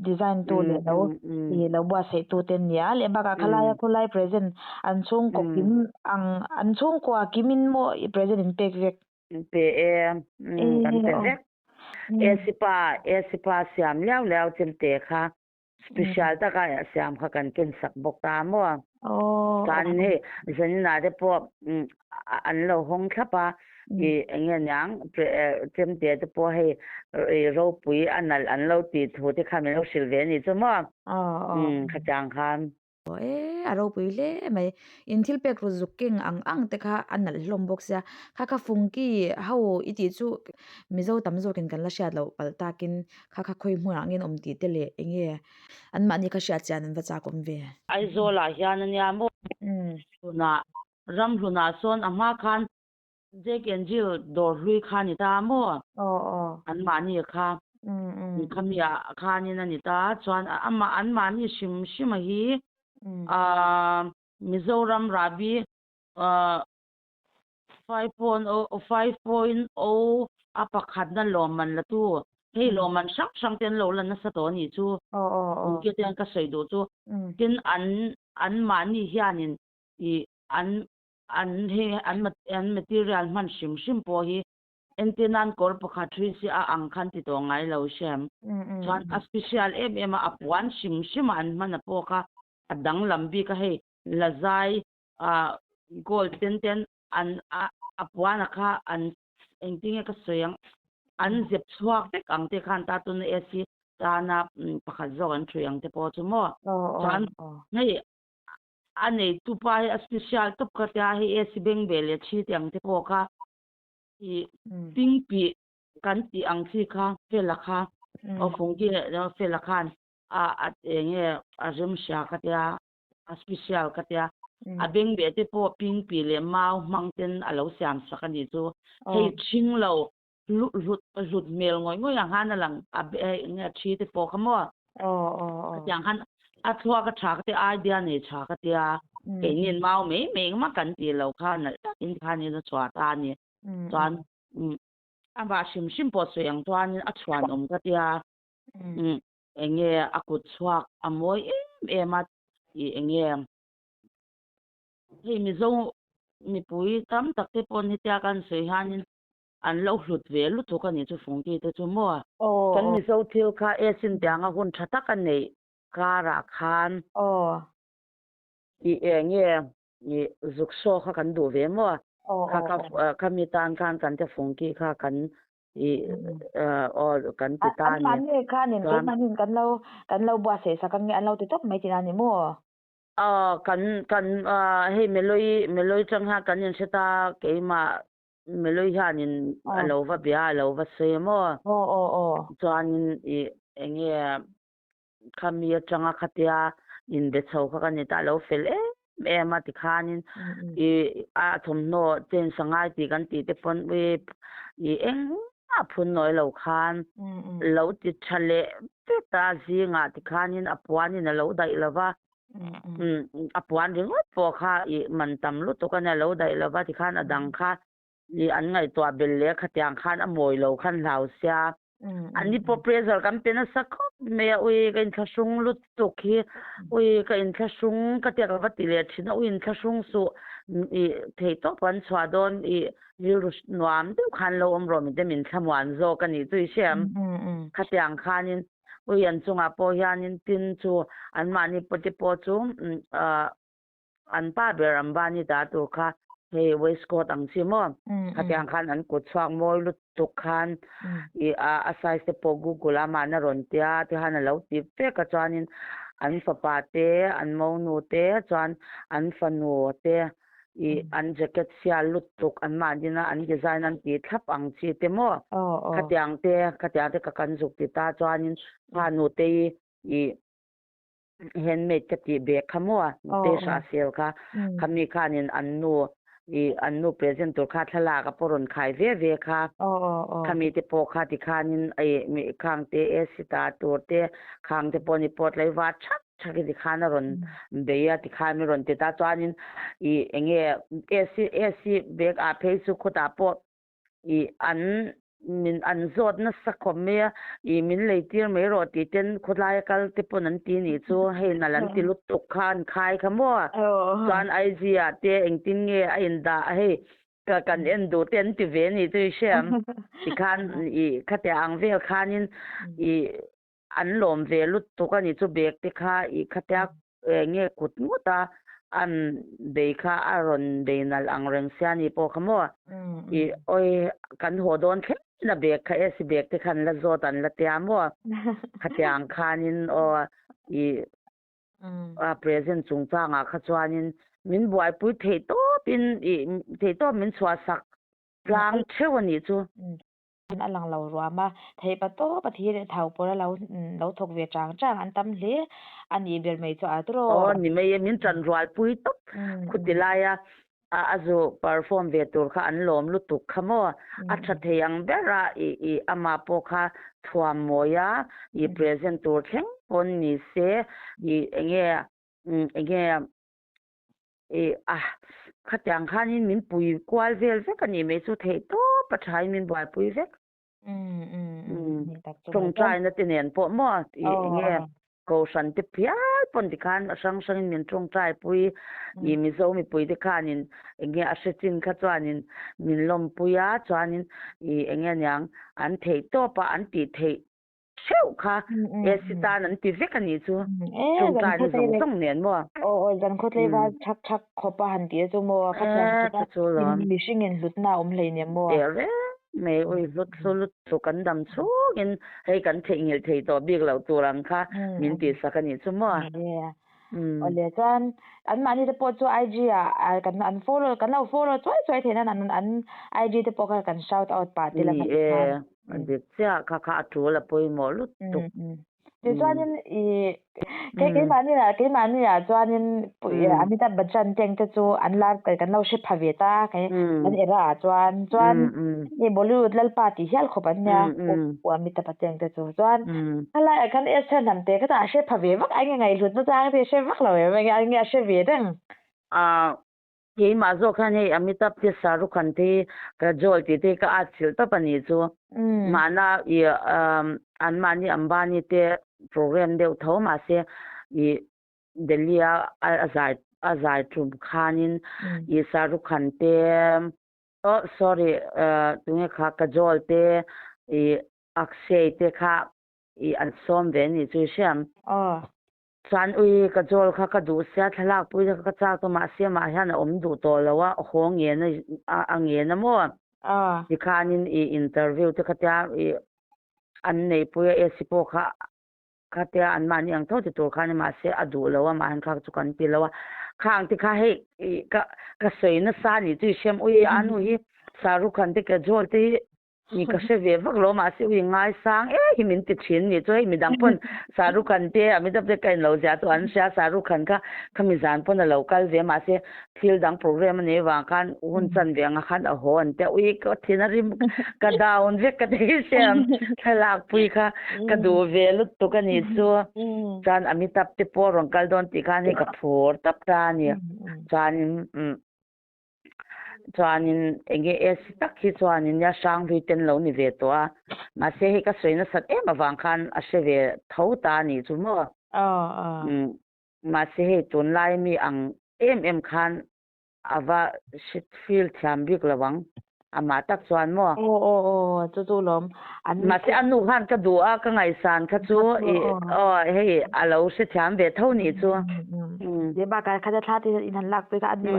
design tu leh lo i lo buatsaih tu te ania leh bakah khalaia khawlai present an chhungkaw kim ang an chhungkua kimin maw i present in pek vek. Pe e, kan pe vek. AC pa, AC pa siam liau liau chemte kha special taka siam kha kan ken sak bawk ta maw. Chuanin hei zaninah te pawh an lo hawng thlap a, i eng nge niang chemte te pawh hei ropui a nalh an lo tih thu te kha min lo hrilh ve a nih chu maw. Khatiang khan. Aw e, a ropui hle mai. In thil pek ru zuk keng ang ang te kha a nalh hlawm bawk sia. Kha kha fungki ho i tih chu Mizo tam zawkin kan la hriat loh palh takin kha kha khawi hmunah nge an awm tih te leh eng nge anmahni kha hriat chian an va chak awm ve. Aizawlah hian a nia maw? Hlunah, ram hlunah sawn a hma khan Jack and Jill dawr hlui kha a ni ta maw? Anmahni kha khamiah khanin a ni ta. Chuan amah anmahni hrim hrima hi Mizoram rahbi 5.0 a pakhatna lawmman la tu hei lawmman hrang hrang te an lo la nasa tawh a nih chu. Engtia te hian ka sawi duh chu. Tin an anmahni hianin ih an An hei an an material hman hrim hrim pawh hi entir nan kawr pakhat hrui si a ang khan ti tawh ngai lo hrem. Chuan a special em em a, a puan hrim hrim a an hman a pawh kha a danglam bik a hei lazai ah gold ten ten an a a puan a kha an engtin nge ka sawi ang an zep chhuak vek ang te khan ta tuna AC tana pakhat zawk an hrui ang te pawh chu maw. Chuan hei A neitu pa hi a special tawp ka tia hei AC beng ve leh thi te ang te pawh kha ih ping pih kan tih ang chi kha fela kha aw fungki leh fela khan a a eng nge a rem hria ka tia a special ka tia a beng ve te pawh ping pih leh mau hmang ten a lo siam sak a nih chu hei ṭhing lo hlut hlut hmel ngawih ngawih ang khan a lang a eng nge a thi te pawh kha maw khatiang khan a thluak a tha ka tia idea nei tha ka tia keini an mau mai mai engmah kan tih loh kha nalh takin khanin a chhuah ta a ni chuan amah hrim hrim pawh sawi ang chuanin a chhuanawm ka tia eng nge a kut chhuak a mawi em em a ih eng nge hei Mizo mipui tam tak te paw'n hetia kan sawi hianin An lo hlut ve lutuk a nih chu Fungti te chu maw? Kan Mizo thil kha e sin tianga hun tha tak a neih karah khan i eng nge i zuk saw kha kan duh ve maw? Kha kha khami tan khan kan te Fungki kha kan i aw kan ti ta a ni. An mahni khanin keimahniin kan lo kan lo buatsaih sak ang nge an lo ti tawp mai tihna a ni maw? Aw kan kan hei Meloi Meloi chang hian kan inhre ta keimah Meloi hianin a lo va bia a lo va sawi a maw? Aw aw aw. Chuanin i eng nge khami atanga khatia inbe chho kha ka ni ta a lo fel em em a tikhanin i a thawmhnaw change a ngai tih kan tih te pawn ui i engmah phun nawi lo khan lo ti tha leh vek a zingah tikhanin a puanin a lo daih lo va. A puan ringawt pawh kha ih man tam lutuk a nia lo daih lova tikhan a dang kha ih an ngaihtuah bel leh khatiang khan a mawi lo khan hlau sia. Anni pawh pressure kan pe nasa khawp mai a, ui ka inthlahrung lutuk hi, ui ka inthlahrung ka tia ka va ti leh thin a, ui inthlahrung suh ih theihtawp an chhuah dawn ih rilru nuam deuh khan lo awm rawh mite min thlamuan zawk a nih chu i hriam. Khatiang khanin ui an chungah pawh hianin tin chu anmahni pawh te pawh chu ah An pa ber Ambani ta tur kha hei waistcoat ang chi maw? Khatiang khan an kut chhuak mawi lutuk khan i a a size te pawh google a mahna rawn tia ti khan a lo ti vek a chuanin an fapa te an monu te chuan an fanu te i an jacket sial lutuk an mahdina an design an tih thlap ang chi te maw? Khatiang te khatiang te ka kan zuk ti ta chuanin fanu te i Handmade ka tih bag kha maw nute hra sel kha khami khanin an nu i an nu present tur kha thlalak a pawh rawn khai ve ve kha khami te pawh kha tikhanin i mi khang te AC ta tur te khang te pawh ni pawh tlaivar thak thak hi tikhan a rawn bei a tikhan mi rawn ti ta chuanin i enge AC AC bag ah phei chu khawtah pawh I an min an zawt nasa khawp mai a, i min lei tir mai rawh tih ten khawlai a kal te pawn an ti nih chu, hei nalh an ti lutuk kha an khai kha maw? Chuan IG ah te engtin nge a in dah a hei ka kan en duh te an ti ve nih chu i hriam tikhan i khatiang ang vel khanin i An lawm ve lutuk a ni chu bag te kha i khatia nge kut ngawt a an bei kha a rawn bei nalh ang reng sia ni pawh kha maw i awi kan haw dawn thleng in a bag kha AC bag te kha an la zawt an la tia maw khatiang khanin aw i a present chungchangah kha chuanin min buaipui theih tawpin i theih tawp min chhuahsak tlang theuh a nih chu. A lang lo ruam a, theih pa tawp a thi leh thau pawr a lo lo thawk ve chang chang an tam hle a nih ber mai chu a tawrh. Aw ni mai e, min tan rual pui tawp khuti laia a a zu perform ve tur kha an lawm lutuk kha maw, a tha thei ang ber a i i amah pawh kha thuam mawi a i present tur thleng pawn ni se i enge enge I a, khatiang khanin min pui kual vel vek a nih mai chu theih tawp a thain min buaipui vek. Tawngtaina te nen pawh maw i enge kohhran te phial pawn tikhan a hrang hrangin min tawngtaipui i Mizo mipui te khanin enge a hre chin kha chuanin min lawmpui a chuanin i enge niang an theih tawp a an tih theih Theuh kha AC tan an ti vek a nih chu. Tawngtaina zawng zawng nen maw? Aw aw zan khaw tlaival thak thak khawp a han ti a chu maw? Kha thiam Eh chu chu lawm. Mihring in hlutna a awm hlei nen maw? Teh reng mai ui hlut hlu lutuk kan dam chhungin hei kan theihnghilh thei tawh bik loh tur ang kha min tihsak a nih chu maw? Awle chuan anmahni te pawh chu IG ah kan an follow kan lo follow chuai chuai theih nan an an IG te pawh kha kan shout out pah te la Ni e, a dik chiah kha kha a tul a pawimawh lutuk. Tichuanin i kei keimahni ah keimahni ah chuanin Amitabh Bachchan te ang te chu an lar kan lo hre pha ve ta kei kan era ah chuan chuan i Bollywood lalpa tih hial khawp an nia u Amitabh te ang te chu chuan Khalai ah khan Esther hnam te kha chu a hre pha ve vak a nge ngaihhlut na chang te hre vak lo em enge a nge a hre ve reng. Ahh keimah zawk hian hei Amitabh te Shahrukh Khan te hi Kajol tih te hi ka at chilh tawp a nih chu. Mahna i anmahni Ambani te program deuh tho mahse i Delhi a a zai a zai tum khanin i Shahrukh Khan te oh sorry tunge kha Kajol te i Akshay te kha i an sawm ve anih chu i hriam. Aw. Chuan ui ka jawl kha ka duh sia thlalak pui te kha ka chak tawh mahse amah hian a awm duh tawh lo a haw ngen a a ngen a maw. Aw. Tikhanin i interview te kha tia i an neihpui a AC pawh kha khatia anmahni ang tho ti tur khan mahse a duh lo a mah hian kha chu kan ti lo a. Khang te kha hei i ka ka sawi nasa anih chu i hriam ui a nu hi Shahrukh Khan te Kajol te hi Ni ka hre ve vak lo mahse ui ngaisang e hi min ti thin ni chu hei midang pawn Shahrukh Khan te Amitabh te ka inlo zia chu an hria Shahrukh Khan kha khami zan pawn a lo kal ve mahse thil dang program a nei vang khan hun chan ve anga khan a haw an tia ui ka thin a rim ka down vek ka ti siam thlalak pui kha ka duh ve lutuk a ni chu chuan Amitabh te pawh a rawn kal dawn tih khan hei ka phur tawp ta a ni chuanin umm. Chuanin enge Esi tak hi chuanin nia Hranghlui ten lo ni ve tawh a, mahse hei ka sawi nasat em avang khan a hre ve tho ta a nih chu maw. Mahse hei tunlai mi ang em em khan A va hrit feel thiam bik lo ang. Amah tak chuan maw? Aw aw aw chu chu lawm. An Mahse a nu khan ka duh a, ka ngaihsan kha chu i aw hei a lo hre thiam ve tho nih chu. Leh bakah khatia thla te in han lak pui kha a nu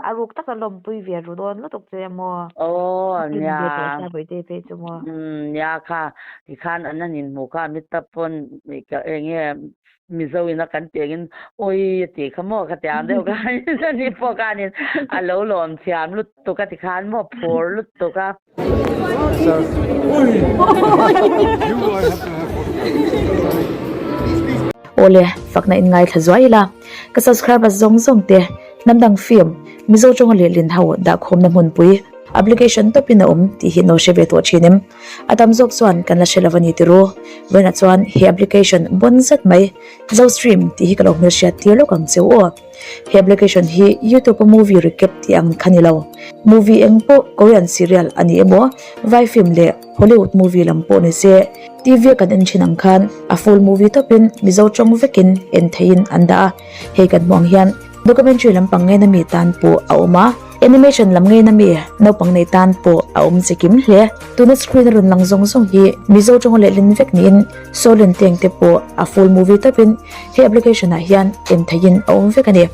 a ruk tak a lawmpui ve ru dawn lutuk che maw? Aw nia. Ve tawh sia Bawihte phei chu maw? Nia kha tikhan an han inhmuh kha Amitabh pawn eng nge Mizo in a kan tih angin awi a tih kha maw ka ti ang deuh khan ani pawh khanin a lo lawm thiam lutuk a ti khan maw phur lutuk a. Awle, fakna in ngaithla zuai ila, ka subscriber zawng zawng te hnam dang film Mizo tawnga lehlin ho dahkhawmna hmunpui application tawpin a awm tih hi no hre ve tawh thin em? A tam zawk chuan kan la hre lo a ni ti ru. Vawiinah chuan he application bawn zet mai Zostream tih hi ka lo hmelhriat tir lawk ang che u aw. He application hi YouTube a movie recap tih ang kha ni lo. Movie eng pawh Korean serial a ni emaw, vai film leh Hollywood movie lam pawh ni se, TV a kan en thin ang khan a full movie tawpin Mizo tawng vekin en theihin an dah a. Hei kan hmuh ang hian documentary lampang ngeina mi tan pawh a awm a, animation lam ngeina mi naupang nei tan pawh a awm che kim hle. Tuna screen a rawn lang zawng zawng hi Mizo tawnga lehlin vek niin Soul and Teng te pawh a full movie tawpin he application ah hian en theihin a awm vek a ni.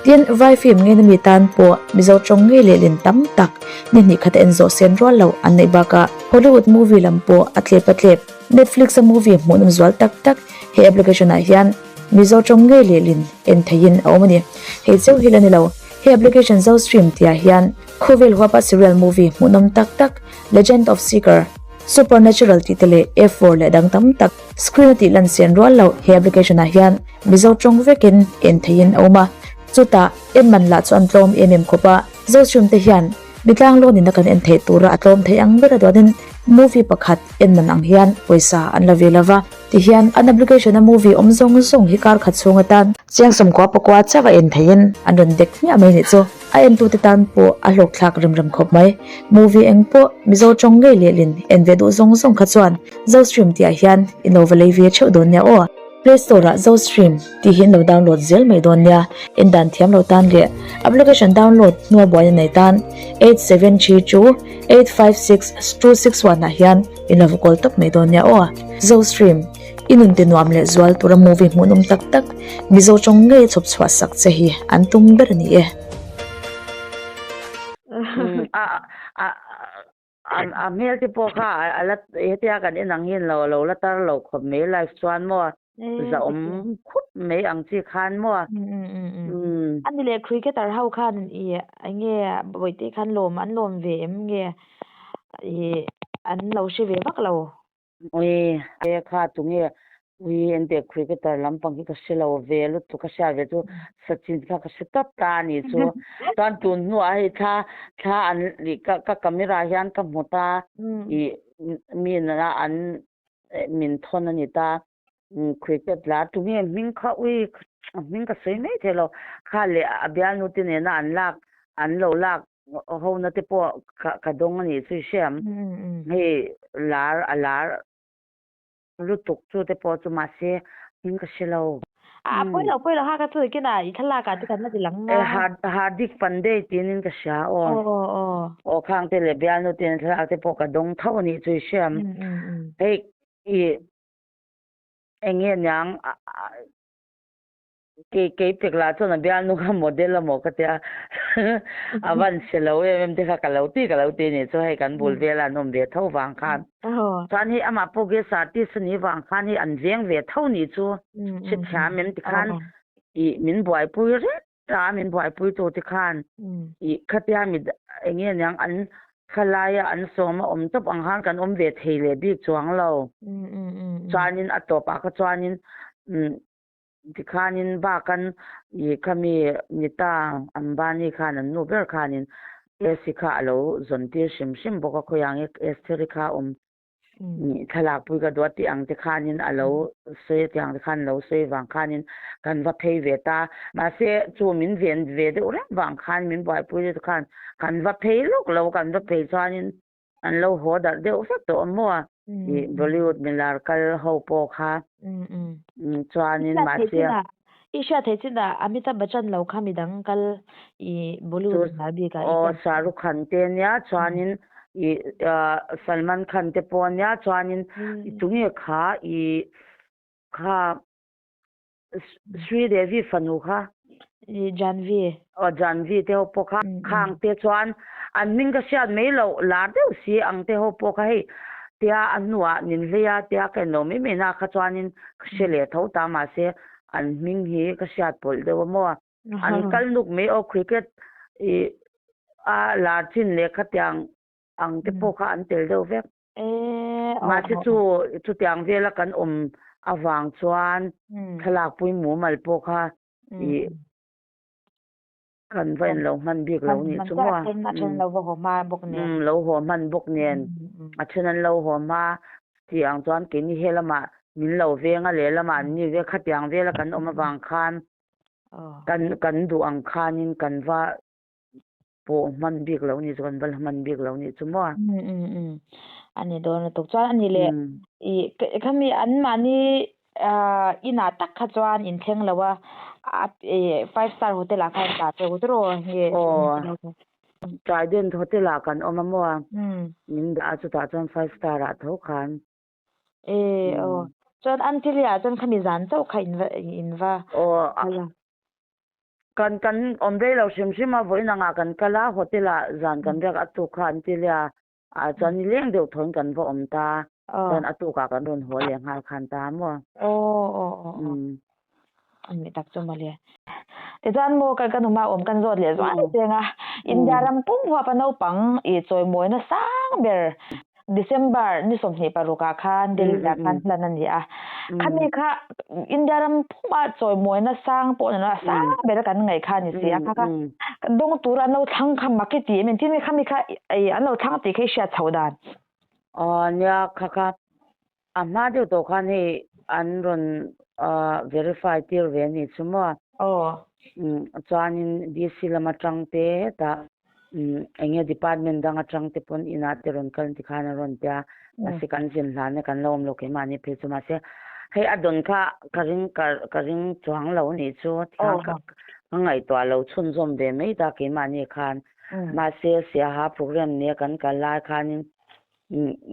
Tin, vai film ngeina mi tan pawh Mizo tawng ngei lehlin tam tak ni hnih khat a en zawh sen rual loh an neih bakah Hollywood movie lam pawh a tlep a tlep. Netflix a movie hmuhnawm zual tak tak he application ah hian Mizo tawng ngei lehlin en theihin a awm a ni. Hei chauh hi la ni lo, he application Zostream tihah hian khawvel huapa serial movie hmuhnawm tak tak Legend of Seeker, Supernatural tih te leh F4 leh dang tam tak screen a tih lan sian rual loh he application ah hian Mizo tawng vekin en theihin a awm a. Chutah en man lah chu an tlawm em em khawp a, Zostream te hian Mitlang loan in a kan en theih tura a tlawm theih ang ber a duanin movie pakhat en man ang hian pawisa an la ve lova. Tihian an application a movie awm zawng zawng hi kar khat chhung atan chiang sawmkua pakua chauh a en theihin an rawn dek hmiah mai nih chu. A entute tan pawh a hlawkthlak rem rem khawp mai. Movie eng pawh Mizo tawng ngei lehlin en ve duh zawng zawng kha chuan Zostream tihah hian in lo va lei ve theuh dawn nia aw. Play Store ah Zostream tih hi an lo download zel mai dawn nia. En dan thiam lo tan leh application download hnua buaina nei tan 8732 856 261 ah hian in lo va call tawp mai dawn nia aw. Zostream, i nun ti nuam leh zual tura movie hmuhnawm tak tak Mizo tawng ngei chhawp chhuah sak che hi an tum ber a ni e. A hmel te pawh kha a la hetia kan en ang hian lo lo la tar lo khawp mai live chuan maw zahawm khup mai ang chi khan maw. A ni leh cricketer ho khan i enge bawihte khan lawm an lawm ve em nge i an lo hre ve vak lo. Ui e kha tunge ui ente cricketer lampang hi ka hre lo ve lutuk ka hriat ve chu Sachin kha ka hre tawp ta a nih chu chuan tun hnuah hei thla thla an ih ka ka camera hian ka hmu ta ih mi nana an min thawn a ni ta cricket la tunge hming kha ui a hming ka sawi mai thei lo kha leh a bialnu te nena an lak an lo lak Hona te pawh ka dawng a nih chu i hriam. Hei lar a lar lutuk chu te pawh chu mahse hming ka hre lo. A pawi lo pawi lo ha ka chu kinah i thlalak ah te kan la ti lang nga. Hardik Pandey tiin ka hria aw. Aw khang te leh bialnu te thlalak te pawh ka dawng tho a nih chu i hriam. Hei i eng nge niang Kei kei pek lah chuan a bialnu kha model a maw ka tia a van hre lo em em te kha ka lo ti ka lo ti a nih chu hei kan bul vela an awm ve tho vang khan chuan hei amah pawh guest artist a nih vang khan hei an veng ve tho nih chu hrethiam em tikhan ih min buaipui reng a min buaipui tu te khan ih khatia mi eng nge niang an Khalaia an sawm a awm tawp ang khan kan awm ve thei leh bik chuang lo chuanin a tawpah kha chuanin Tikhanin bakan i khami Nita Ambani khan an nu ber khanin Esi kha a lo zawn tir hrim hrim bawk a, khawiah nge Estheri kha a awm? Thlalak pui ka duh a tih ang te khanin a lo sawi a tih ang te khan lo sawi vang khanin kan va phei ve ta. Mahse chu min ven ve deuh reng vang khan min buaipui te khan kan va phei lawk lo, kan va phei chuanin an lo haw darh deuh vek tawh a maw ih Bollywood milar kal ho pawh kha chuanin mahse I hriat theih chinah Amitabh Bachchan lo kha midang kal i Bollywood hnar bik ah i Aw Shah Rukh Khan te ania chuanin i Salman Khan te pawh ania chuanin i tunge kha i kha Sri Devi fanu kha I Janvi. Aw Janvi te ho pawh kha khang te chuan an hming ka hriat mai loh lar deuh si ang te ho pawh kha hei tia a hnuah nin hlei a tia ka en lo mai mai na kha chuanin ka hre leh tho ta mahse an hming hi ka hriat pawlh deuh a maw an kal nuk mai aw cricket ih a lar chin leh khatiang ang te pawh kha an tel deuh vek mahse chu chutiang vela kan awm avang chuan thlalak pui mumal pawh kha ih Kan va en lo hman bik lo nih chu maw? A then lo va haw hma bawk nen. Umm lo haw hman bawk nen. A then an lo haw hma tih ang chuan keini he lamah min lo veng a lehlamah an ni ve khatiang vela kan awm avang khan kan kan duh ang khanin kan va pawh hman bik lo nih chu kan va la hman bik lo nih chu maw? Umm a ni dawn lutuk chuan a ni leh ih khami an mahni Ahh inah tak kha chuan in thleng lo a, ih five star hotel ah khan dah teuh tawrh aw nge Aw Trident hotel ah kan awm a maw a, min dah a chutah chuan five star ah tho khan. E aw chuan Antilia ah chuan khami zan chauh kha in va in va Aw kan kan awm rei lo hrim hrim a vawiin angah kan kal a hotel ah zan kan riak a tuk kha Antilia Ah chuan ni leng deuh thawn kan va awm ta, chuan a tukah kan rawn haw leh nghal khan ta maw? Aw aw aw aw. Ani tak chu mawle. Tichuan maw ka ka numa awm kan zawt leh zual cheng a, India ram pum huapa naupang i chawimawina sang ber December ni 26 ah khan Delhi ah khan hlan a ni a. Khami kha India ram puma chawimawina sang pawh ni lo a sang ber a kan ngaih kha a ni si a. Kha kha dawng tur an lo thlang kha mak i ti em engtin nge khami kha an lo thlang tih kha i hriat chhoh dan? Aw nia kha kha a hma deuh tawh khan hei an rawn verify tir ve a nih chu maw? Aw. Chuanin DC lam atang te hetah Eng nge department dang atang te pawn inah te rawn kal ti khan a rawn tia mahse kan zin hlan e kan lo awm lo keimahni phei chu mahse hei a dawn kha ka ring ka ring chuang lo nih chu tikhan ka ngaihtuah lo chhunzawm ve mai ta keimahni khan mahse siaha program nia kan kal lai khanin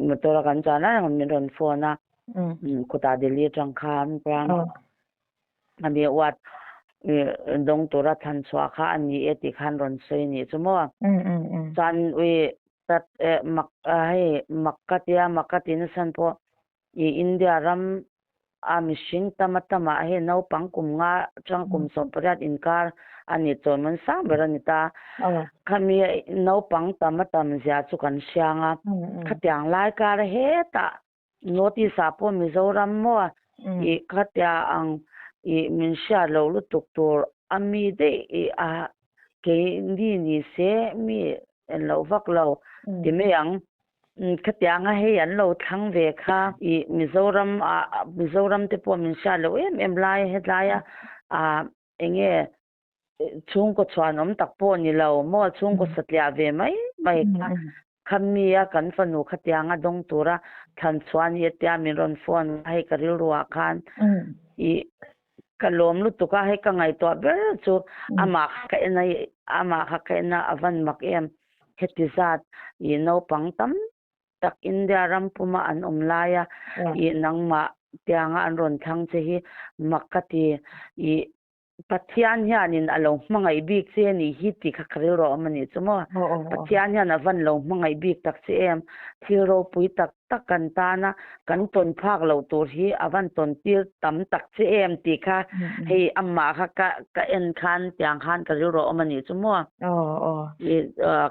motor a kan chuan lai min rawn phone a khutah Delhi atang khan chuan A mi uat dawng tura thlan chhuah kha a ni e tih khan rawn sawi a nih chu maw? Chuan ui tat mak hei mak ka tia mak ka ti nasan pawh i India ram a mihring tama tamah hei naupang kum nga atang kum 18 inkar a ni chawimawn sang ber a ni ta. Khami naupang tama tam zia chu kan hriang a, khatiang lai kar hetah North East ah pawh Mizoram maw ih khatia ang ih min hriat loh lutuk tur a mi daih ih a keini ni se mi en loh vak lo ti mai ang. Khatianga hei an lo thlang ve kha ih Mizoram ah Mizoram te pawh min hriat loh em em lai hetlai a ah eng nge chhungkaw chhuanawm tak pawh ni lo maw chhungkaw satliah ve mai mai kha khami a kan fanu khatianga dawng tura thlan chhuah ni atia min rawn phone a hei ka rilru ah khan ih ka lawm lutuk a hei ka ngaihtuah ber chu amah kha ka en a amah kha ka en a a van mak em heti zat ih naupang tam tak India ram puma an awm laia ih nangmah tianga an rawn thlang che hi mak ka ti ih Pathian hianin a lo hmangaih bik che a nih hi tih kha ka rilru a awm a nih chu maw? Pathian hian a van lo hmangaih bik tak che em? Thil ropui tak tak kan tana kan tawn phak loh tur hi a van tawn tir tam tak che em tih kha hei amah kha ka ka en khan tiang khan ka rilru a awm a nih chu maw?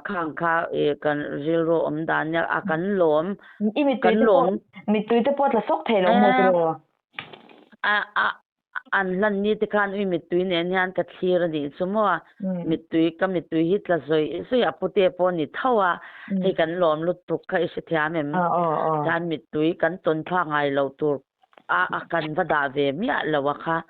Khang kha kan rilru awm dan nia a kan lawm I mittui te pawh mittui te pawh tla sawk thei lo maw tiraw? A a. An hlan ni te khan ui mittui nen hian ka thlir a nih chu maw. Mittui ka mittui hi tla zawih zawih a pute pawh a ni tho a, hei kan lawm lutuk kha i hrethiam em? Chuan mittui kan tawn thlak ngai loh tur a a kan va dah ve miah lo a kha.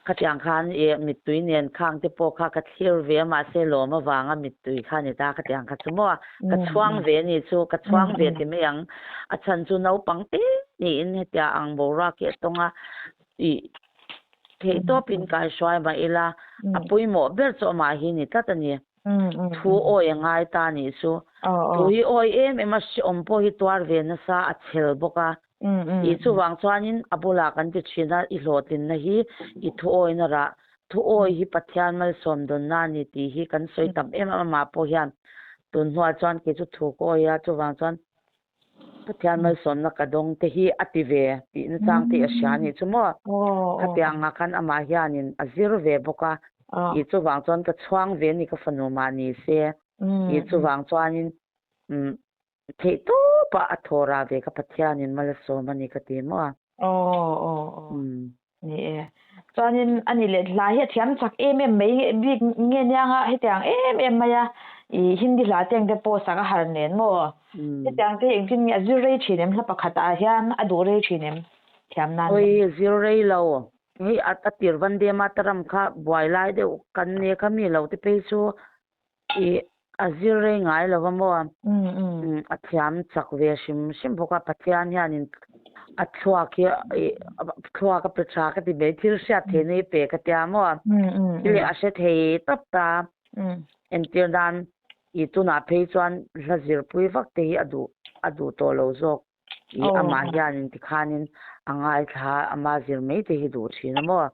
Khatiang khan i mittui nen khang te pawh kha ka thlir ve a mahse lawm avanga mittui kha a ni ta khatiang kha chu maw. Ka chhuang ve a ni chu, ka chhuang ve ti mai ang. A chhan chu naupang te niin hetia ang boruak hi a tawng a, i theihtawpin kaihruai mah ila a pawimawh ber chu amah hi ni tlat a ni. Thu awi a ngai ta nih chu. Thu hi awi em em a, hrehawm pawh hi tuar ve nasa a chhel bawk a. Tih chuvang chuanin a bulah kan ti thin a, i hlawhtlinna hi i thu awina rah, thu awi hi Pathian malsawm dawnna a ni tih hi kan sawi tam em em amah pawh hian tun hnuah chuan kei chu thu ka awi a, chuvang chuan Pathian malsawmna ka dawng te hi a ti ve tih nachang te a hria a nih chu maw? Khatiang ah khan amah hianin a zir ve bawk a, tih chuvang chuan ka chhuang ve a ni ka fanu mah ni se, tih chuvang chuanin umm Theih tawp ah a thaw rah ve ka Pathianin mal a sawm a ni ka ti maw a? Aw aw aw ni e. Chuanin a ni leh hla hi a thiam chak em em mai bik nge nia nga hetiang em em mai a i Hindi hla te ang te pawh sak a har nen maw? Hetiang te hi engtin nge a zir rei thin em hla pakhat ah hian a duh rei thin em thiam nan? Oi zir rei lo. Hei a tir Vande Mataram kha buai lai deuh kan nia kha mi lo te phei chu I a zir rei ngai lo va maw? A thiam chak ve hrim hrim bawk a, Pathian hianin a thluak hi i thluak a pe tha ka ti mai, thil hriat theihna hi pe ka tia maw? Thil a hre thei tawp ta, entir nan i tunah phei chuan hla zirpui vak te hi a duh a duh tawh lo zawk. I amah hianin tikhanin a ngaithla a, ama zir mai te hi duh thin a maw?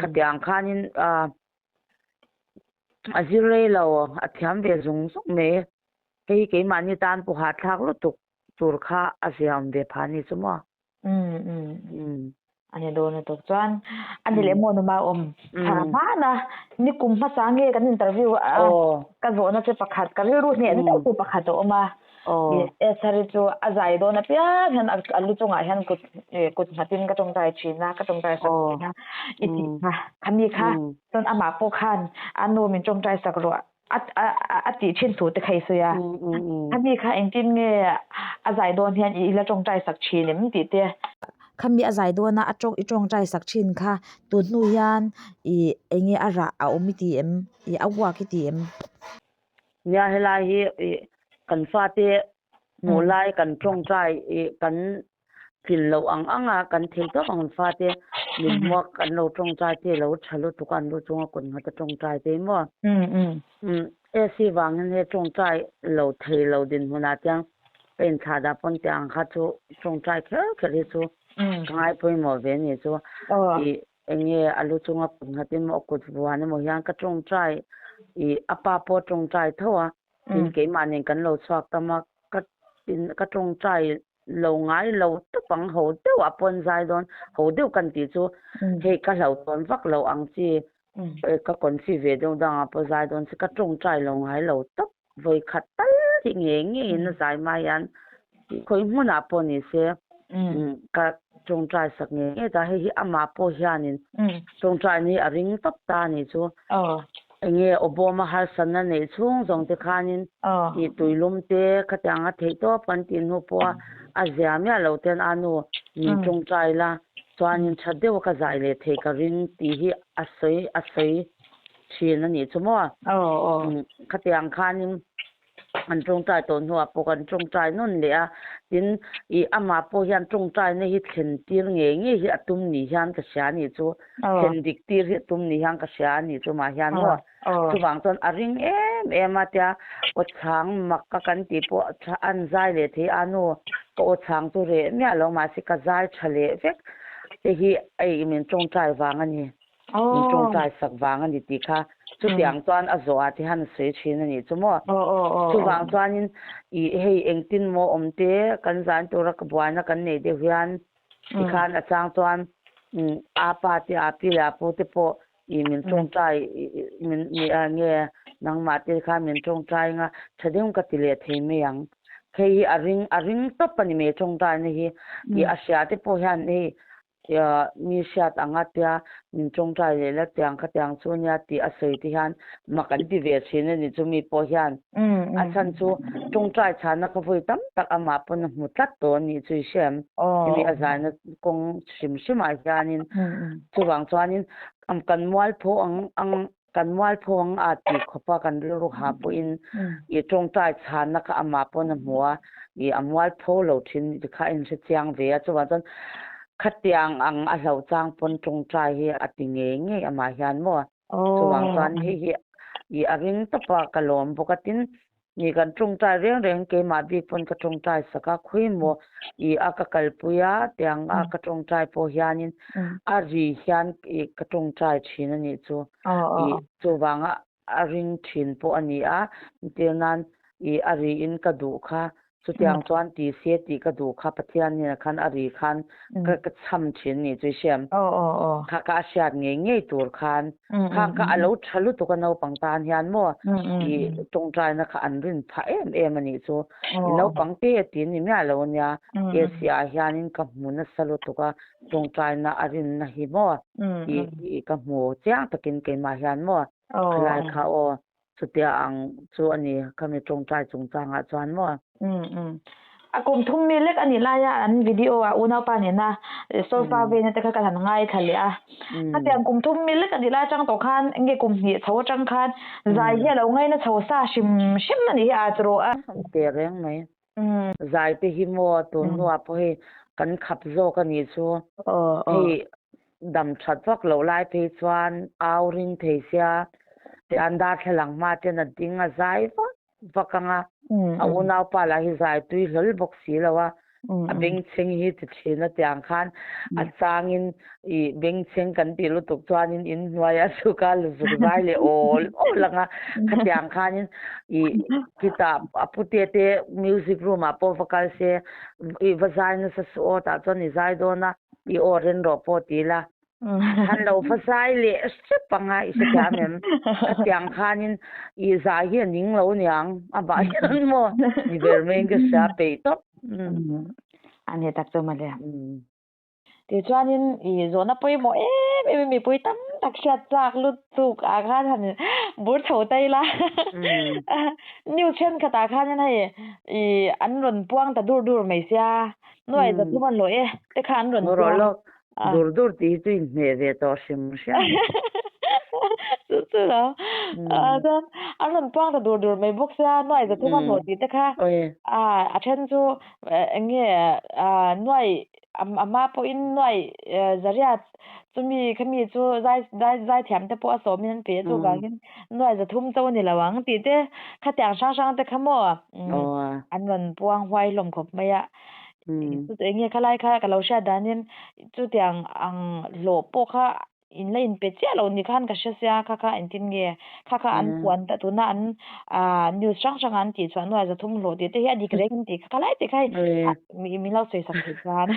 Khatiang khanin a. A zir rei lo, a thiam ve zung zung mai. Hei keimahni tan pawh hahthlak lutuk tur kha a ziaawm ve phah a ni chu maw? Umm. A ni dawn lutuk chuan a ni leh maw numa awm tha hman a, ni kum hmasa nge kan interview a ka zawhna che pakhat ka rilru hneh deuh tu pakhat a awm a. Esther-i chu a zai dawn apiang hian a lu chungah hian kut kut nghatin ka tawngtai thin a, ka tawngtai sak thin a, i tih kha, khami kha chuan amah pawh khan a nu min tawngtai sak rawh a a tih thin thu te kha i sawi a, khami kha engtin nge a zai dawn hian i la tawngtai sak thin em tih te. Khami a zai dawn a a tawng i tawngtai sak thin kha tun hnu hian i enge a rah a awm i ti em? I a uak i ti em? Nia helai hi ih kan fate hmuh lai kan tawngtai ih kan tlin loh ang ang a kan thei tawp ang fate min hmuak kan lo tawngtai te lo tha lutuk a an lu chunga kut nghat a tawngtai te maw umm AC vangin he tawngtai lo thei lo dinhmunah tiang ka inthlah dah pawn tih ang kha chu tawngtai kher kher hi chu ka ngai pawimawh ve a ni chu ih Eng nge a lu chunga kut nghat emaw a kut vuan emaw hian ka tawngtai ih a pa pawh a tawngtai tho a, tin keimah nen kan lo chhuak tam a, ka tin ka tawngtai lo ngai lo tawp ang ho deuh ah pawh an zai dawn, ho deuh kan tih chu hei ka hlauhtawn vak lo ang chi ka confi ve deuh dang ah pawh zai dawn chi ka tawngtai lo ngai lo tawp vawi khat tal hi ngei ngeiin a zai hma hian khawi hmunah pawh ni se ka tawngtai sak ngei ngei ta hei hi amah pawh hianin tawngtai ni a ring tawp ta a nih chu enge aw bawma harsatna neih chhung zawng te khanin tih tuilum te khatiang a theih tawp kan tih hnu pawha a zia miah lo ten a nu min tawngtai la chuanin tha deuha ka zai leh theih ka ring tih hi a sawi a sawi thin a nih chu maw? Khatiang khanin an tawngtai tawh hnuah pawh kan tawngtai nawn leh a, tin ih amah pawh hian tawngtaina hi thlen tir ngei ngei hi a tum ni hian ka hria a nih chu, thlen dik tir hi a tum ni hian ka hria a nih chu mah hian maw? Chuvang chuan a ring em em a tia aw chhang mak ka kan tih pawh an zai leh thei a nu ka aw chhang chu reh miah lo mahse ka zai tha leh vek te hi ei min tawngtai vang a ni. Min tawngtai sak vang a ni tih kha chutiang chuan a zawh ah te hian a sawi thin a nih chu maw. Chuvang chuanin ih hei engtin maw awm te kan zan tura ka buaina kan neih deuh hian tikhan a chang chuan a pa te a pi leh a pu te pawh ih min tawngtai min nge nangmah te khan min tawngtai anga tha deuh ka ti leh thei mai ang. Hei hi a ring a ring tawp a ni mai tawngtaina hi tih a hria te pawh hian hei. Mi hriat anga tia min tawngtai leh la tiang khatiang chu nia tih a sawi te hian mak an ti ve thin a ni chu mi pawh hian a chhan chu tawngtai chhana kha vawi tam tak amah pawn a hmu tlat tawh a nih chu i hre em? Hemi a zaina kawng hrim hrimah hianin chuvang chuanin kan mualpho ang ang kan mualpho ang a tih khawpa kan rilru ha pawhin i tawngtai chhana kha amah pawn a hmu a, i a mualpho lo thin ti kha a inhre chiang ve a, chuvang chuan khatiang ang a hlauh chang pawn tawngtai hi a ti ngei ngei amah hian maw? Chuvang chuan hei hi i a ring tawp a, ka lawm bawk a tin Ni kan tawngtai reng reng keimah bik pawn ka tawngtai sak a, khawi maw i a ka kalpui a tiang a ka tawngtai pawh hianin a ri hian i ka tawngtai thin a nih chu. I chuvanga a ring thin pawh a ni a, entir nan i a riin ka duh kha chutiang chuan ti se tih ka duh kha Pathian hnenah khan a ri khan ka cham thin a nih chu i hriam. Kha ka a hriat ngei ngei tur khan Khang kha a lo tha lutuk a naupang tan hian maw i tawngtaina kha an rin phah em em a nih chu. I naupang te a ti ni miah lo ania. AC ah hianin ka hmu nasa lutuk a tawngtaina a rinna hi maw i ka hmu chiang takin keimah hian maw khilai kha aw Chutia ang chu a ni, khami tawngtai chungchangah chuan maw? Umm. A kum thum mi lek a nih laia an video ah unaupa nena solfa veina te kha ka han ngaithla leh a. Khatiang kum thum mi lek a nih lai atang tawh khan nge kum hnih chho atang khan zai hi a lo ngaina chho sa hrim hrim a nih hi a tawh a. Teh reng mai. Zai te hi maw tun hnuah pawh hei kan khap zawk a nih chu. Hei dam that vak loh lai phei chuan au ring thei sia tian darthlalang hma ten a ding a zai vak vak ang a, a unaupa lah hi zai tui hlawl bawk si lo a, a bengchheng hi ti thin a tiang khan a changin ih bengchheng kan tih lutuk chuanin inhnuai a chhuk a zuk zai leh awl awl ang a, khatiang khanin ih khitah a pute te music room ah pawh va kal se ih va zai nasa suh aw tah chuan i zai dawn a. I aw ren rawh pawh ti ila, han lo va zai leh hrep ang a, i hrethiam em? Khatiang khanin i zai hi a ning lo niang, amah hian maw ni ber maiin ka hria peih tawp. A ni tak chu mawle. Tichuanin i zawhna pawimawh em em mipui tam tak hriat chak lutuk ah khan han bur chho ta ila. News thenkhatah khanin hei i an rawn puang ta dur dur mai sia. Nuai za thum an hlawh e te kha an rawn puang. Rawh dur dur tih hi chu inhmeh ve tawh hrim hrim. Chu chu lo. Chuan an rawn puang ta dur dur mai bawk sia nuai za thum an hlawh tih te kha. A then chu eng nge nuai a hma pawhin nuai zariat chumi khami chu zai zai zai thiam te pawh a sawmin an pe a chuvangin nuai za thum cho a ni lo ang tih te khatiang hrang hrang te kha maw an rawn puang huai hlawm khawp mai a. Eng nge khalai kha ka lo hriat danin chutiang ang hlawh pawh kha in la inpe chiah lo ni khan ka hre sia kha kha engtin nge kha kha an puan ta tuna an news hrang hrang an tih chhuah hnuah zathum hlawh tih te hi a dik reng tih kha khalai te kha hei min lo sawi sak theih chuan.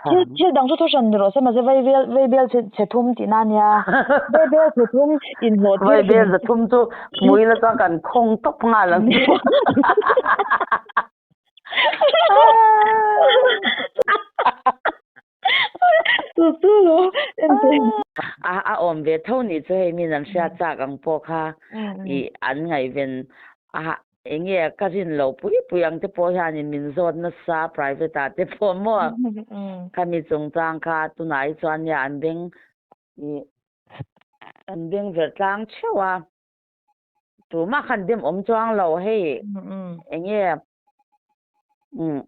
Thil thil dang chu thu hran ni rawh se mahse vaibel vaibel chhe thum tih na ania vaibel chhe thum inhlawh tir Vaibel zathum chu hmui la chuan kan khawng tawp nghal ang chu. Chu chu lo en A a awm ve tho nih chu hei min an hriat chak ang pawh kha i an ngaihven a enge ka rin lo pui pui ang te pawh hianin min zawt nasa private ah te pawh maw khami chungchang kha tunah hi chuan nia an beng i an beng verh tlang theuh a tumah khan dem awm chuang lo hei enge umm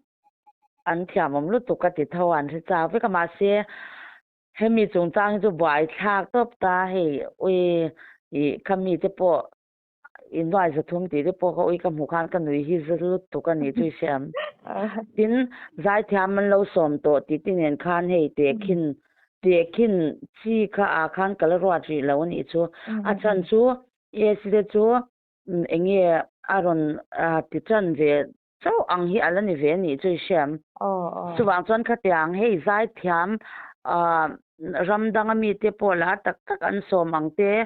an thiam awm lutuk ka ti tho a an hre chak vek a mahse hemi chungchang hi chu buai thlak tawp ta hei ui ih khami te pawh innuai zathum tih te pawh ka ui ka hmuh khan ka nui hi za lutuk a nih chu i hre ang tin zaithiam an lo sawm tawh tih te nen khan hei tehkhin tehkhin chi kha ah khan ka la ruat rih lo a nih chu a chhan chu AC te chu Eng nge a rawn ti tan ve chauh ang hi a la ni ve a nih chu i hriam. Chuvang chuan khatiang hei zaithiam ram danga mite pawh lar tak tak an sawm ang te.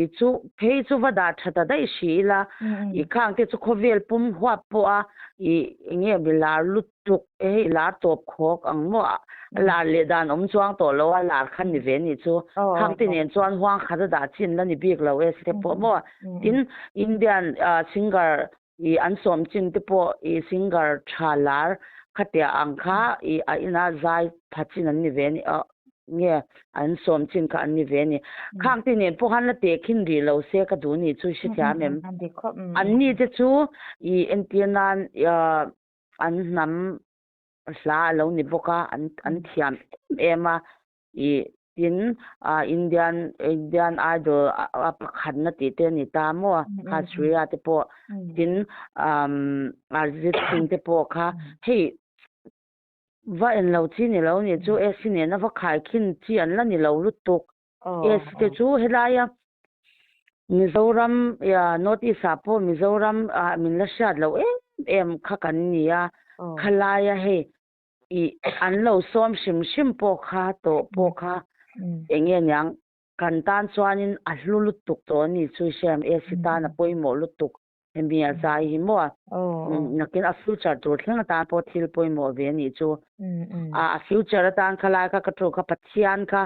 I chu phei chu va dah tha ta daih hri ila, i khang te chu khawvel pum huap pawh a i enge mi lar lutuk e hei lar tawp khawk ang maw a lar leh dan awm chuang tawh lo a lar kha ni ve nih chu. Khang te nen chuan huang khat a dah chin la ni bik lo e step pawh maw. Tin, Indian singer i an sawm chin te pawh i singer tha lar khatia ang kha i a ina zai pha chin an ni ve ni nge an sawm chin kha an ni ve ni. Khang te nen pawh khan la teh khin rih lo se ka duh ni chu i hrethiam em? An ni te chu i entir nan an hnam hla a lo ni bawk a, an an thiam em em a i tin Indian Indian Idol a pakhatna tih te a ni ta maw kha Shreya te pawh tin Arijit Singh te pawh kha hei va en lo chi ni lo ni chu AC nena va khaikhin chi an la ni lo lutuk. AC te chu helaia Mizoram North East ah pawh Mizoram ah min la hriat loh em em kha kan ni a, khalaia hei ih an lo sawm hrim hrim pawh kha tawh pawh kha eng nge niang kan tan chuanin a hlu lutuk tawh a ni chu i hriat em AC tan a pawimawh lutuk. Hemi a zai hi maw? Nakin a future tur thleng atan pawh thil pawimawh ve anih chu. A future atan khalai kha ka thu kha Pathian kha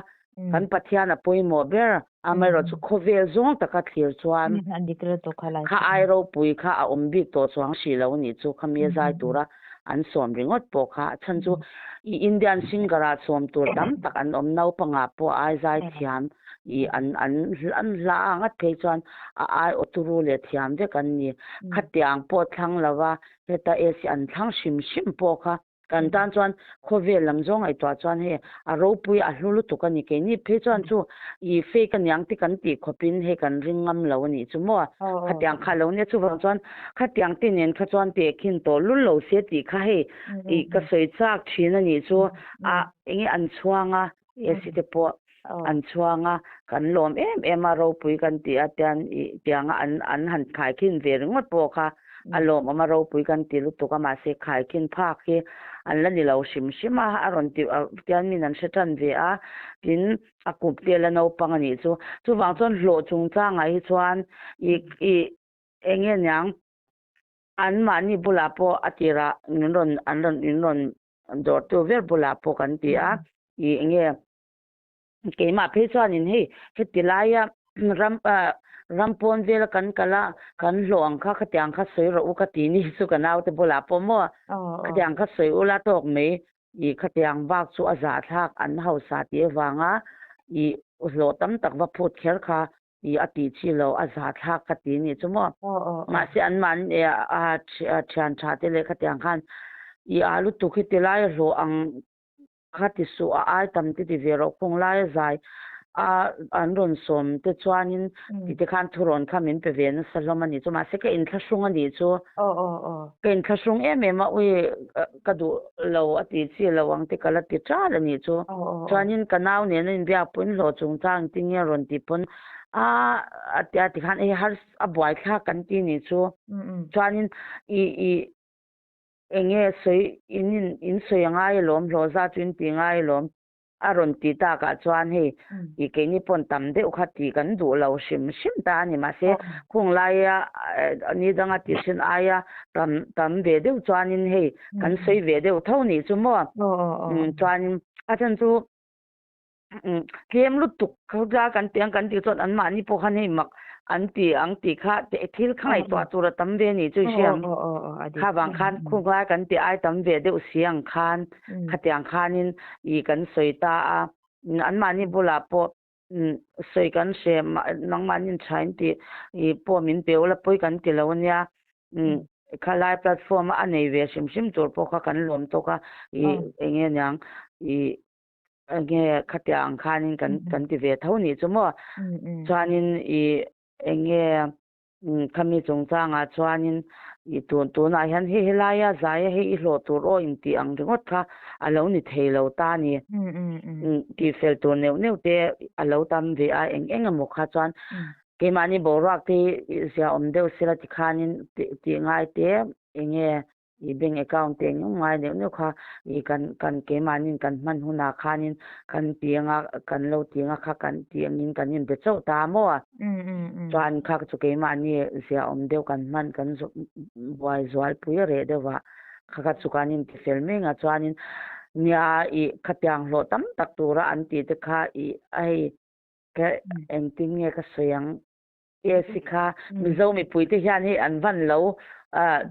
kan Pathian a pawimawh ber. Amaherawhchu khawvel zawng taka thlir chuan kha ai ropui kha a awm bik tawh chuang hrih lo anih chu. Khami a zai tura an sawm ringawt pawh kha. A chhan chu Indian singer ah sawm tur tam tak an awm naupangah pawh ai zai thiam. I an an an hla a ngat phei chuan a ai aw turu leh thiam vek an ni. Khatiang pawh thlang lova heta AC an thlang hrim hrim pawh kha kan tan chuan khawvel lam zawng ngaihtuah chuan hei a ropui a hlu lutuk a ni. Keini phei chuan chu i fake aniang te kan tih khawpin hei kan ring ngam lo a nih chu maw. Khatiang kha lo nia chuvang chuan khatiang te nen kha chuan tehkhin tawh lul lo se tih kha hei i ka sawi chak thin a nih chu a enge an chhuang a. AC te pawh an chhuang a, kan lawm em em a, ropui kan ti a tian ih tianga an an han khaikhin ve ringawt pawh kha a lawmawm a, ropui kan ti lutuk a, mahse khaikhin phak hi an la ni lo hrim hrim a, a rawn ti tian min an hre tan ve a, tin a kup te la naupang a nih chu, chuvang chuan hlawh chungchangah hi chuan ih ih eng nge niang anmahni bulah pawh a tirah min rawn an rawn in rawn Dawrtu ber bulah pawh kan ti a, ih enge keimah phei chuanin hei heti laia ram ah ram pawn vela kan kal a, kan hlawh ang kha khatiang kha sawi rawh u ka ti ni chu ka naute bulah pawh maw khatiang kha sawi ula tawk mai ih khatiang bak chu a zahthlak an hausa tih avanga ih hlawh tam tak va phut kher kha ih a tih chi lo a zahthlak ka ti nih chu maw. Mahse an mahni a thian tha te leh khatiang khan ih a lutuk hi ti lai a hlawh ang kha ti suh a ai tam te ti ve rawh khung lai a zai a an rawn sawm te chuanin ti te khan thurawn kha min pe ve nasa hlawm a nih chu mahse ka inthlahrung a nih chu ka inthlahrung em em a ui ka duh lo a tih chi lo ang te ka la ti ṭal a nih chu. Chuanin ka nau nena inbiak pawhin hlawh chungchang engtin nge rawn tih pawn a a tia tikhan hei har a buaithlak kan ti nih chu. Chuanin i i eng nge sawi in in in sawi a ngai alawm hlawh zat chu in tih ngai alawm a rawn tih takah chuan hei i keini pawn tam deuh kha tih kan duh lo hrim hrim ta a ni. Mahse khung laia ni danga tih hrin aia tam tam ve deuh chuanin hei kan sawi ve deuh tho nih chu maw chuanin a chhan chu tlem lutuk khawtla kan tih ang kan tih chuan anmahni pawh khan hei mak an ti ang tih kha thil kha ngaihtuah tur a tam ve nih chu i hria ang kha vang khan khunglai kan tih ai tam ve deuh si ang khan khatiang khanin ih kan sawi ta a anmahni bulah pawh sawi kan hre nangmahni tha in tih ih pawh min pe ula pawi kan ti lo ania khalai platform a a nei ve hrim hrim tur pawh kha kan lawm tawk a ih eng nge niang ih eng nge khatiang ang khanin kan kan ti ve tho nih chu maw chuanin ih eng nge Khami chungchangah chuanin i tun tunah hian hei helaia zaia hei i hlawh tur aw intih ang ringawt kha a lo ni thei lo ta a ni. Tihfel tur neuh neuh te a lo tam ve a, eng eng emaw kha chuan keimahni boruak te hi ziaawm deuh sela tikhanin tih ngai te eng nge. I bank account te engemaw ngai neuh neuh kha i kan kan keimahniin kan hman hunah khanin kan ti anga kan lo ti anga kha kan tih angin kan inbe chauh ta maw? Chuan kha chu keimahni zia awm deuh kan hman kan buai zualpui a reh deuh a, kha kha chu kan inti fel mai anga chuanin nia i khatiang hlawh tam tak tura an tih te kha i a hei ka engtin nge ka sawi ang? Yes kha Mizo mipui te hian hei an van lo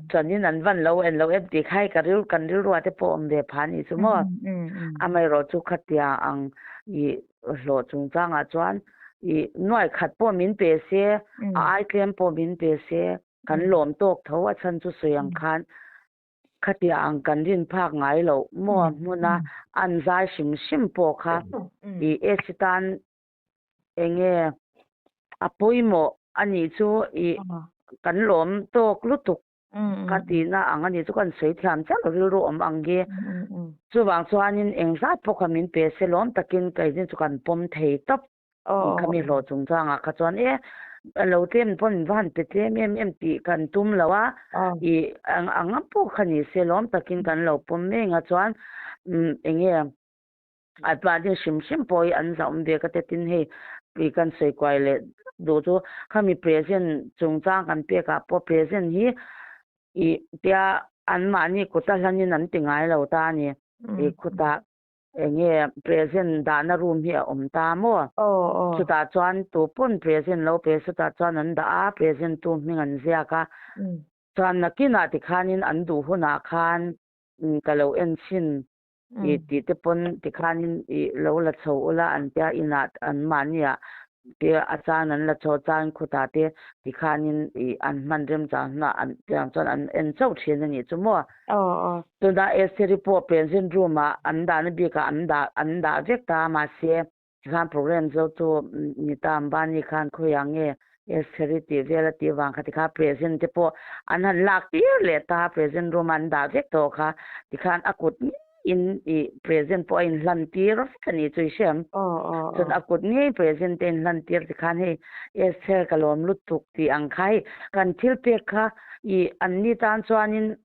chuanin an van lo en lo em tih kha hei ka ril kan rilrua te pawh awm ve pha anih chu maw. Amaherawh chu khatia ang i hlawh chungchangah chuan i nuai khat pawh min pe se a ai tlem pawh min pe se kan lawm tawk tho a chhan chu sawi ang khan Khatia ang kan rin phak ngai loh maw hmuna an zai hrim hrim pawh kha i AC tan enge a pawimawh a nih chu i kan lawm tawk lutuk ka tihna ang a nih chu kan sawi thiam chiah lo rilru awm ang hi. Chuvang chuanin engzat pawh kha min pe se lawm takin keini chu kan pawm thei tawp. Khami hlawh chungchangah kha chuan e lo tlem pawn min va han pe tlem em em tih kan tum lo a, i ang ang pawh kha ni se lawm takin kan lo pawm mek a chuan enge a mahni hrim hrim pawh hi an zah awm ve ka ti tin hei i kan sawi kuai leh duh chu khami present chungchang kan pek ah pawh present hi i tia an mahni kut a hlanin an ti ngai lo ta a ni i khutah Enge present dahna room hi a awm ta maw? Chutah chuan tu pawn present lo pe chutah chuan an dah a, present tu hming an ziak a. Chuan nakinah tikhanin an duh hunah khan ka lo en chhin i tih te pawn tikhanin i lo la chho ula an tia inah an mahniah te a chan an la chho chan khutah te tikhanin ih an hman remchang hunah an tiang chuan an en chauh thin a nih chu maw. Tunah Esther-i pawh pension room ah an dahna bikah an dah an dah vek ta a mahse tikhan program zo chu Nita Ambani khan khawiah nge Esther-i tih vel a tih vang kha tikhan present te pawh an han lak tir leh ta a present room ah an dah vek tawh kha tikhan a kut ngei in i present pawh a inhlan tir vek a nih chu i hriam. Chuan a kut ngei present te a inhlan tir ti khan hei Esther ka lawm lutuk tih ang kha hei kan thil pek kha i an ni tan chuanin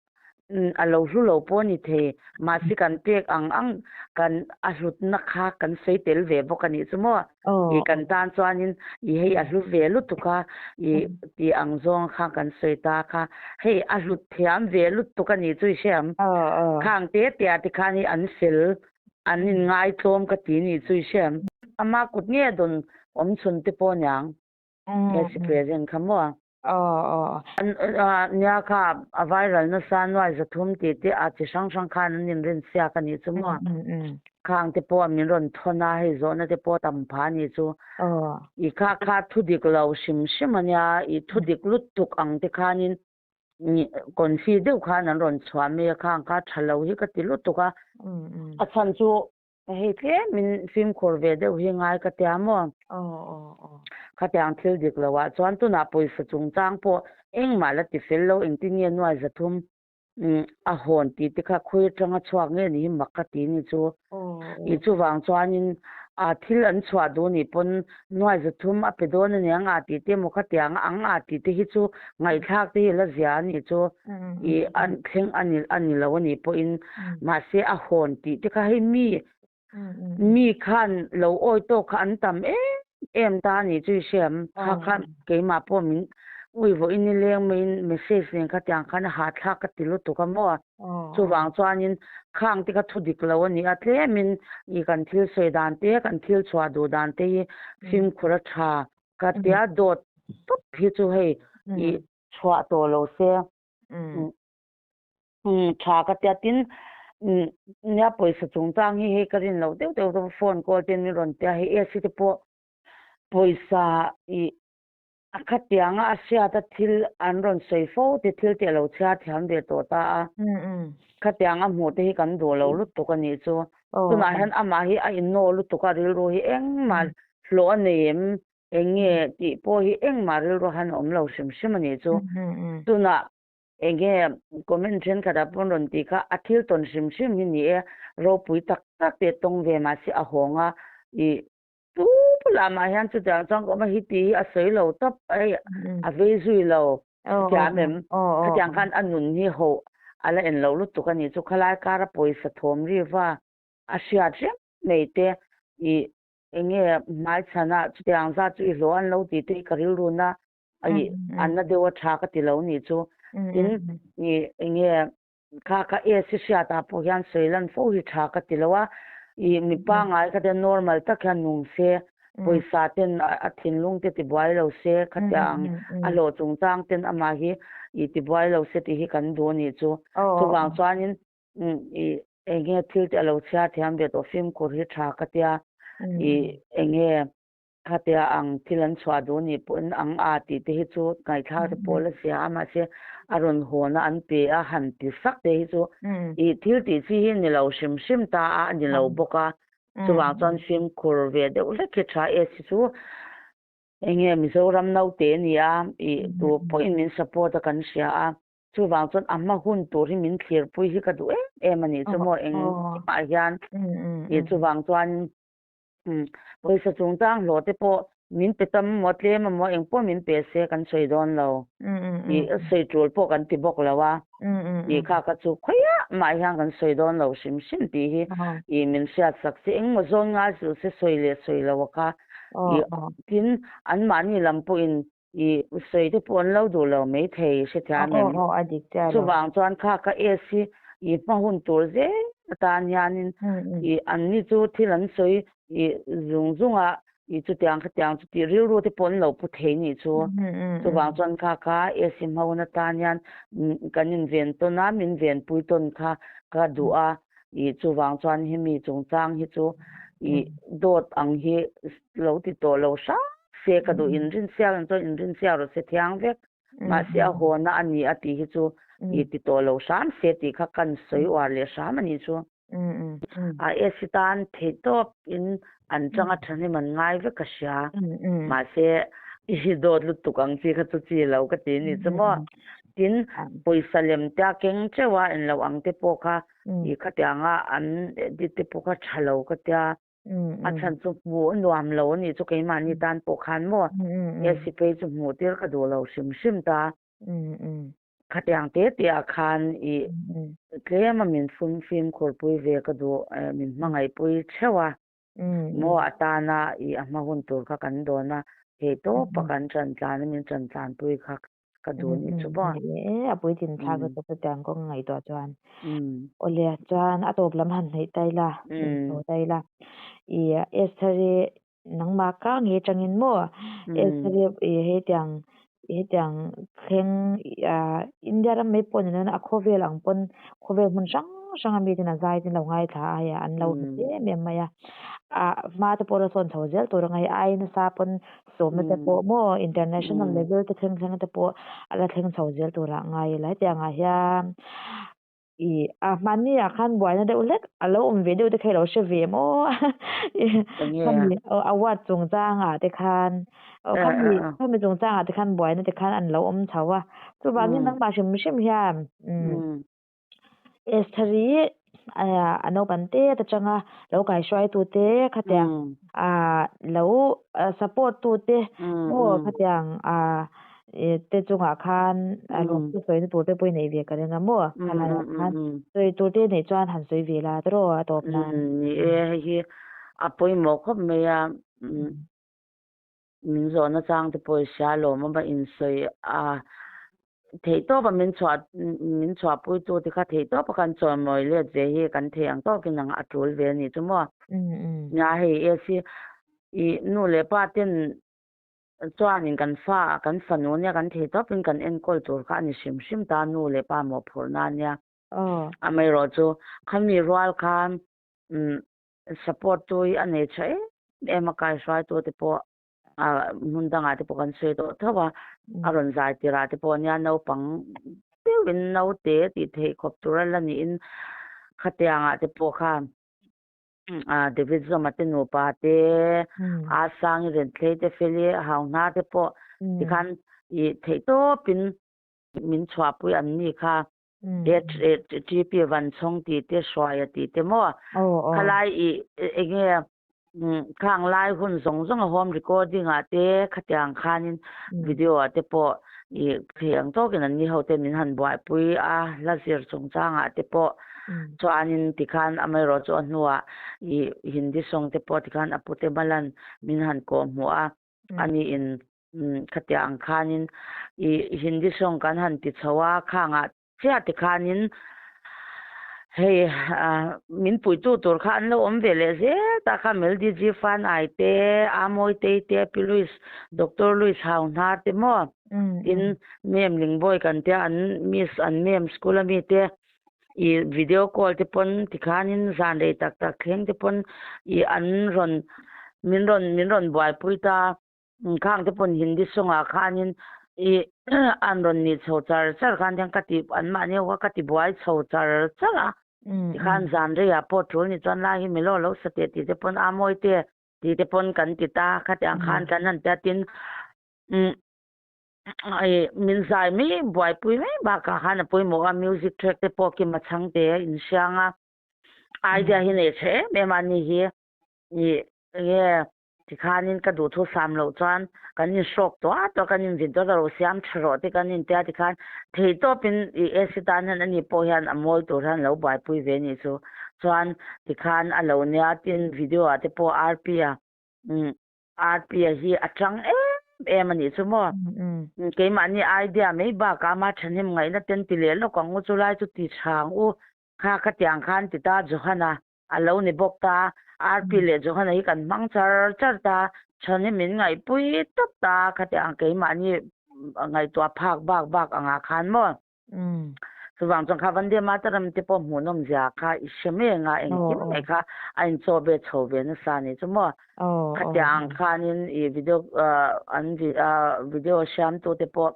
a lo hlu lo pawh a ni thei mahse kan pek ang ang kan a hlutna kha kan sawi tel ve bawk a nih chu maw i kan tan chuanin i hei a hlu ve lutuk a i tih ang zawng kha kan sawi ta kha hei a hlut thiam ve lutuk a nih chu i hriam. Khang te te ah te khan hi an fel an in ngaitlawm ka ti nih chu i hriam. Ama kut nge dawn awm chhun te pawh aniang he si present kha maw. Nia kha a viral nasa nuai 300 tih te a chi hrang hrang khan an inrin siak a nih chu maw. Khang te pawh min rawn thawn a hei zawhna te pawh tam phah a nih chu. I kha kha thu dik lo hrim hrim a nia i thu dik lutuk ang te khanin confi deuh khan an rawn chhuah mai a khang kha tha lo hi ka ti lutuk a. A chhan chu hei tlemin fimkhur ve deuh hi ngai ka tia maw. Khatiang thil dik lo ah chuan tunah pawisa chungchang pawh engmah la ti fel lo engtin nge nuai 300 a hawn tih te kha khawi atanga chhuak nge ni hi mak ka ti ni chu. I chuvang chuanin a thil an chhuah duh nih pawn nuai 300 a pe dawn aniang a tih te emaw khatiang ang a tih te hi chu ngaihthlak te hi la zia a nih chu. I an thleng a ni a ni lo a nih pawhin mahse a hawn tih te kha hei mi Mi khan lo awi tawk kha an tam em em ta a nih chu i hriam. Kha kha keimah pawh min ui vawiin i leng maiin message nen khatiang khan a hahthlak ka ti lutuk a maw. Chuvang chuanin khang te kha thu dik lo a ni a, tlemin i kan thil sawi dan te, kan thil chhuah duh dan te hi fimkhur a tha ka tia dawt tawp hi chu hei i chhuah tawh lo se. Tha ka tia tin nia pawisa chungchang hi hei ka rin loh deuh deuh te phone call ten min rawn tia hei AC te pawh pawisa ih a khatiang a a hriat a thil an rawn sawi fo te thil te a lo chhiar thiam ve tawh ta a khatiang a hmuh te hi kan duh lo lutuk a nih chu tunah hian amah hi a innaw lutuk a rilru hi engmah hlawh a nei em eng nge tih pawh hi engmah rilru han awm lo hrim hrim a nih chu tunah Enge comment thenkhatah pawn rawn tih kha a thil tawn hrim hrim hi ni e, ropui tak tak te tawng ve mahse a hawng a, i tu bulah mah hian chutiang chuan ka awm a hi tih hi a sawi lo tawp hei a vei zui lo hetiang em, hetiang khan a nun hi ho a la en lo lutuk a nih chu. Khalai kara pawisa thawm riva a hriat reng mai te ih enge hmaichhana chutiang zat chu i hlawh an lo tih te hi ka rilru na ih an na deuh a tha ka ti lo nih chu. Tin ih enge kha kha AC hriatah pawh hian sawi lan fo hi tha ka ti lo a, ih mi pangngai kha te normal tak hian nung se, pawisa ten a thinlung te tibuai lo se, khatia ang a hlawh chungchang ten amah hi ih tibuai lo se tih hi kan duh a nih chu. Chuvang chuanin ih eng nge thil te a lo chhiar thiam ve tawh fimkhur hi tha ka tia, ih eng nge Khatia ang thil an chhuah duh nih pawhin ang a tih te hi chu ngaihthlak te pawh la sia a, mahse a rawn hawn a an pe a han ti sak te hi chu ih thil tih chi hi ni lo hrim hrim ta a, a ni lo bawk a, chuvang chuan fimkhur ve deuh hlek hi tha e si chu eng nge Mizoram naute a ni a, ih tu pawhin min support a kan hria a, chuvang chuan a hma hun tur hi min thlirpui hi ka duh em em a nih chu maw engkimah hian ih chuvang chuan Pawisa chungchang hlawh te pawh min pe tam maw tlem amaw eng pawh min pe se kan sawi dawn lo. Ih sawi tul pawh kan ti bawk lo a. Ih kha kha chu khawiah mah hian kan sawi dawn lo hrim hrim tih hi ih min hriat sak se engmaw zawn ngai suh se sawi leh sawi lo a kha. Ih tin anmahni lam pawhin ih sawi te pawh an lo duh lo maithei hrethiam em. Chuvang chuan kha kha AC ih hma hun tur zel atan hianin ih anni chu thil an sawi ih zung zung a ih chutiang khatiang chu tih rilru te pawh an lo pu thei nih chu. Chuvang chuan kha kha AC hma hun atan hian kan inven tawn a, min venpui tawn kha ka duh a ih chuvang chuan hemi chungchang hi chu ih dawt ang hi lo ti tawh lo hram se ka duh inrinsiak ang chuan inrinsiak rawh se thiang vek mahse a hawna a ni a tih hi chu ih ti tawh lo hram se tih kha kan sawi uar leh hram a nih chu. A AC tan theih tawp in an changa thahnem an ngai vek ka hria mahse i dawt lutuk ang chi kha chu chi lo ka ti a nih chu maw. Tin pawisa lem te a keng teuh a englo ang te pawh kha ih khatianga an edit te pawh kha tha lo ka tia. A chhan chu hmuh a nuam lo a nih chu keimahni tan pawh khan maw AC phei chu hmuh tir ka duh lo hrim hrim ta. Khatiang te te ah khan ih tlem a min fum fimkhur pui ve ka duh min hmangaih pui theuh a maw a tana ih a hma hun tur kha kan dawn a theihtawp a kan tan tlan a min tan tlan pui kha ka duh nih chu maw. E a puitlin thlak lutuk chutiang kawng ngaihtuah chuan. Awle chuan a tawp lam han hnaih ta ila, chho ta ila. I Esther-i nangmah ka nge tangin maw Esther-i i hetiang hetiang thleng India ram mai pawh ni lo a khawvel ang pawn khawvel hmun hrang hrang a miten a zai te an lo ngaithla a hei an lo hmu em em mai a. Ah hma te pawh la sawn chho zel tur anga hei ai nasa pawn Sawmna te pawh maw international level te thleng thleng te pawh a la thleng chho zel turah ngai ila hetiang ah hian ih a hmanni ah khan buaina deuh hlek a lo awm ve deuh te kha i lo hre ve em aw khami award chungchang ah te khan khami khami chungchang ah te khan buaina te khan an lo awm chho a chuvangin nangmah hrim hrim hian umm Esther-i a naupang te atanga lo kaihruaitu te khatiang ah lo support tu te maw khatiang ah te chungah khan lawmthu sawina tur te pawh i neih ve ka ring a maw khalaiah khan sawi tur te neih chuan han sawi ve la tawh a tawp nan. Ni e hei hi a pawimawh khawp mai a Min zawhna chang te pawh i hria alawm a insawi a, theihtawpa min chhuah min chhuahpuitu te kha theihtawpa kan chawimawi let ve hi kan thei ang tawkin ang a tul ve a nih chu maw. Nia hei AC i nu leh pa ten chuanin kan fa kan fanu nia kan theihtawpin kan enkawl tur kha a ni hrim hrim ta nu leh pa mawhphurhna nia. Amaherawhchu khami rual khan Support tu hi a nei tha em em a, kaihruaitu te pawh hmun dangah te pawh kan sawi tawh tho a, a rawn zai tirah te pawh nia naupang deuhin naute tih theih khawp tur a la niin khatiangah te pawh khan David Zawma te nupa te, Asangi Renthlei te Feli Hauhnar te pawh tikhan ih theihtawpin min chhuahpui an ni kha. TP Vanchhawng tih te Hruaia tih te maw? Khalai i enge? Khang lai hun zawng zawng a home recording ah te khatiang khanin video ah te pawh ih thei ang tawkin an ni ho te min han buaipui a, hla zir chungchang ah te pawh chuanin tikhan amaherawh chu a hnuah ih Hindi song te pawh tikhan a pute malan min han kawh hmuh a, ani in khatiang khanin ih Hindi song kan han ti chho a, khangah Chiah tikhanin hei min puitu tur kha an lo awm ve leh zel ta kha Melody Fan Ai te, Amawi Tei te, Pi Louis, Doctor Louis Hau Hnar te maw tin Ma'am Lingbawi kan tia an Miss an Ma'am school ami te ih video call te pawn tikhanin zan rei tak tak thleng te pawn ih an rawn min rawn min rawn buaipui ta. Khang te pawn Hindi song ah khanin ih an rawn nih chho char char khan hian ka ti an mahni ho kha ka ti buai chho char char a tikhan zan rei ah pawh tul ni chuan lai hi milo lo sa teh tih te pawn a mawi te tih te pawn kan ti ta khatiang khan kan han tia tin umm ih min zai mai buaipui mai bakah khan a pawimawh a music track te pawh kima chhang te in hriang a idea hi nei tha em em a ni hi ih enge Tikhanin ka duhthu sam loh chuan kan inhrawk tuah tuah, kan invin tuah tuah ro siam tha rawh te kan intia tikhan theihtawpin i AC tan hian ani pawh hian a mawi tur hian lo buaipui ve anih chu. Chuan tikhan a lo nia tin video ah te pawh RP a umm RP a hi a tang em em anih chu maw. Keimahni idea mai bakah ama thahnem ngaihna ten ti leh lawk ang u chulai chu ti tha ang u kha khatiang khan ti ta Johana. A lo ni bawk ta, Arpi leh Johana hi kan hmang char char ta, Chhani min ngaihpui tawp ta, khatiang keimahni ngaihtuah phak bak bak angah khan maw? Chuvang chuan kha Vande Mataram te pawh hmuhnawm zia kha i hre mai anga engkim mai kha a inchaw ve chho ve nasa ni chu maw? Khatiang khanin i video an video siamtu te pawh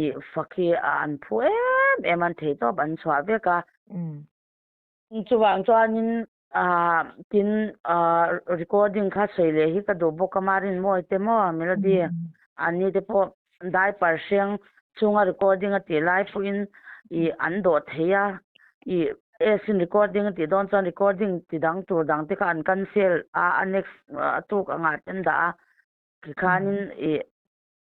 i fak hi an phu em em a, an theihtawp an chhuah vek a. Chuvang chuanin tin recording kha sawi leh hi ka duh bawk a, Marin mawi te maw melody an ni te pawh diaper hreng chunga recording a tih lai pawhin ih an dawh thei a, ih S in recording a tih dawn chuan recording ti dang tur dang te kha an cancel a, a next a tuk angah te an dah a, tikhanin ih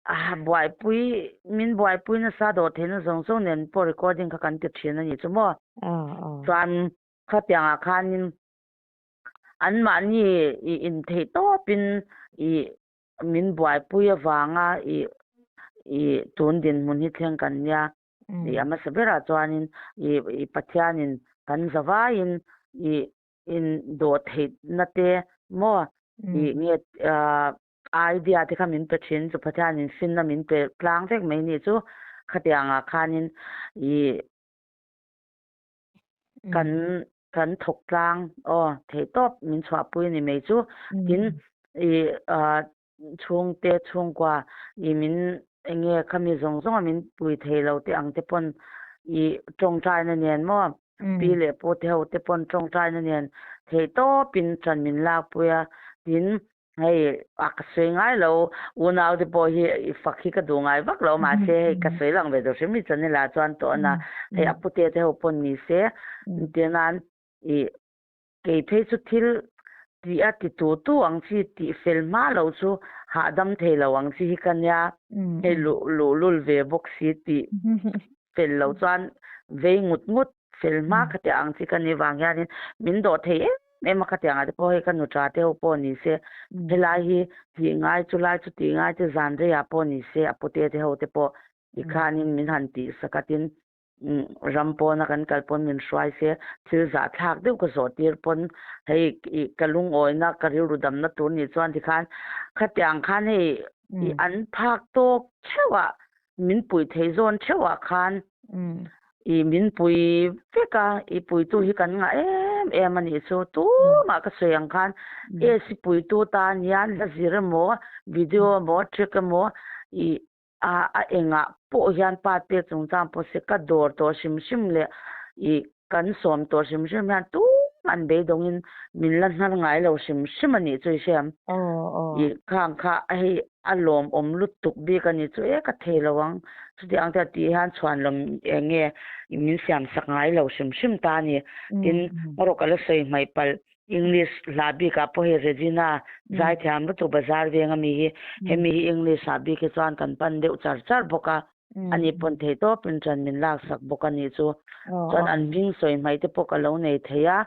A buaipui, min buaipui nasa dawh theihna zawng zawng nen pawh recording kha kan ti thin a nih chu maw. Chuan khatiangah khanin anmahni i intheih tawpin i min buaipui avanga i i tun dinhmun hi thleng kan nia. I a hmasa berah chuanin i i Pathianin kan zavaiin i in dawh theihna te maw i nge Idea te kha min pe thin, chu Pathianin finna min pe tlang vek mai nih chu khatiangah khanin ih kan kan thawk tlang aw theihtawp min chhuahpui a ni mai chu. Tin ih chhungte chhungkua ih min eng nge khami zawng zawnga min pui thei lo te ang te pawn ih tawngtaina nen maw Pi leh pu te ho te pawn tawngtaina nen theihtawpin ṭan min lakpui a, tin Hei a ka sawi ngai lo, unau te pawh hi i fak hi ka duh ngai vak lo mahse hei ka sawi lang ve deuh hrim hi chuan ila chuan tawh ana hei a pute te ho pawn ni se entir nan i kei phei chu thil tih a ti tu tu ang chi tih fel hma loh chu hahdam thei lo ang chi hi ka nia hei luh luhlul ve bawk si tih fel lo chuan vei ngut ngut fel hma khatiang ang chi ka nih vang hianin min dawh thei em em a khatiang ah te pawh hei ka nu tha te ho pawh ni se helai hi tih ngai chu lai chu tih ngai te zan rei ah pawh ni se a pute te ho te pawh tikhanin min han tih sak a tin ram pawn a kan kal pawn min hruai se thil zah thlak deuh ka zawh tir pawn hei ih ka lungawina ka rilru damna tur nih chuan tikhan khatiang khan hei ih an phak tawk theuh ah Min pui thei zawn theuhah khan i min pui vek a, i puitu hi kan ngah em em a nih chu. Tumah ka sawi ang khan AC puitu tan hian hla zir emaw, video emaw, track emaw i a a engah pawh hian part pek chungchang pawh se ka dawr tawh hrim hrim leh i kan sawm tawh hrim hrim hian tumah an beidawngin min la hnar ngai lo hrim hrim a nih chu i hriam. I khang kha hei a lawmawm lutuk bik a nih chu e ka thei lo ang chuti ang te a tih hian chhuanlawm eng nge min siam sak ngai lo hrim hrim ta a ni. Tin, erawh ka la sawi hmaih palh. English hla bikah pawh hei Regina zaithiam lutuk bazar veng ami hi hemi hi English ah bik hi chuan kan pan deuh char char bawk a, ani pawn thei tawpin ṭan min laksak bawk a nih chu. Chuan an hming sawi hmai te pawh ka lo nei thei a,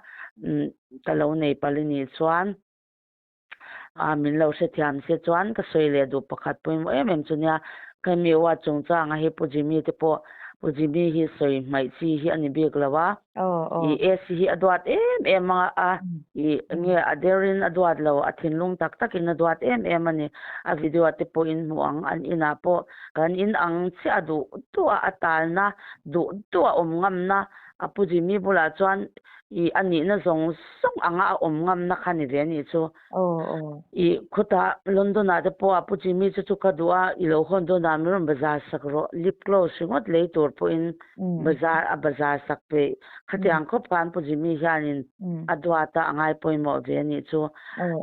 ka lo nei palh i nih chuan min lo hrethiam se chuan ka sawi leh duh pakhat pawimawh em em chu nia, hemi award chungchanga hi Pu Jimmy te pawh Pu Jimmy hi sawi hmaih chi hi a ni bik lo a. I AC hi a duat em em a a, i nge a derin a duat lo, a thinlung tak takin a duat em em a ni. A video te pawh in hmuh ang, an inah pawh kan in ang chiah a duh duh a, a talna duh duh a awm ngamna, a Pu Jimmy bulah chuan i a nihna zawng zawng anga a awm ngamna kha ni ve a nih chu. I khawtah London ah te pawh a Pu Jimmy chu chu ka duh a, i lo hawn dawn ah min rawn bazar sak rawh, lip gloss ringawt lei tur pawhin bazar a bazar sak peih. Khatiang khawp khan Pu Jimmy hianin a duat a, a ngai pawimawh ve a nih chu.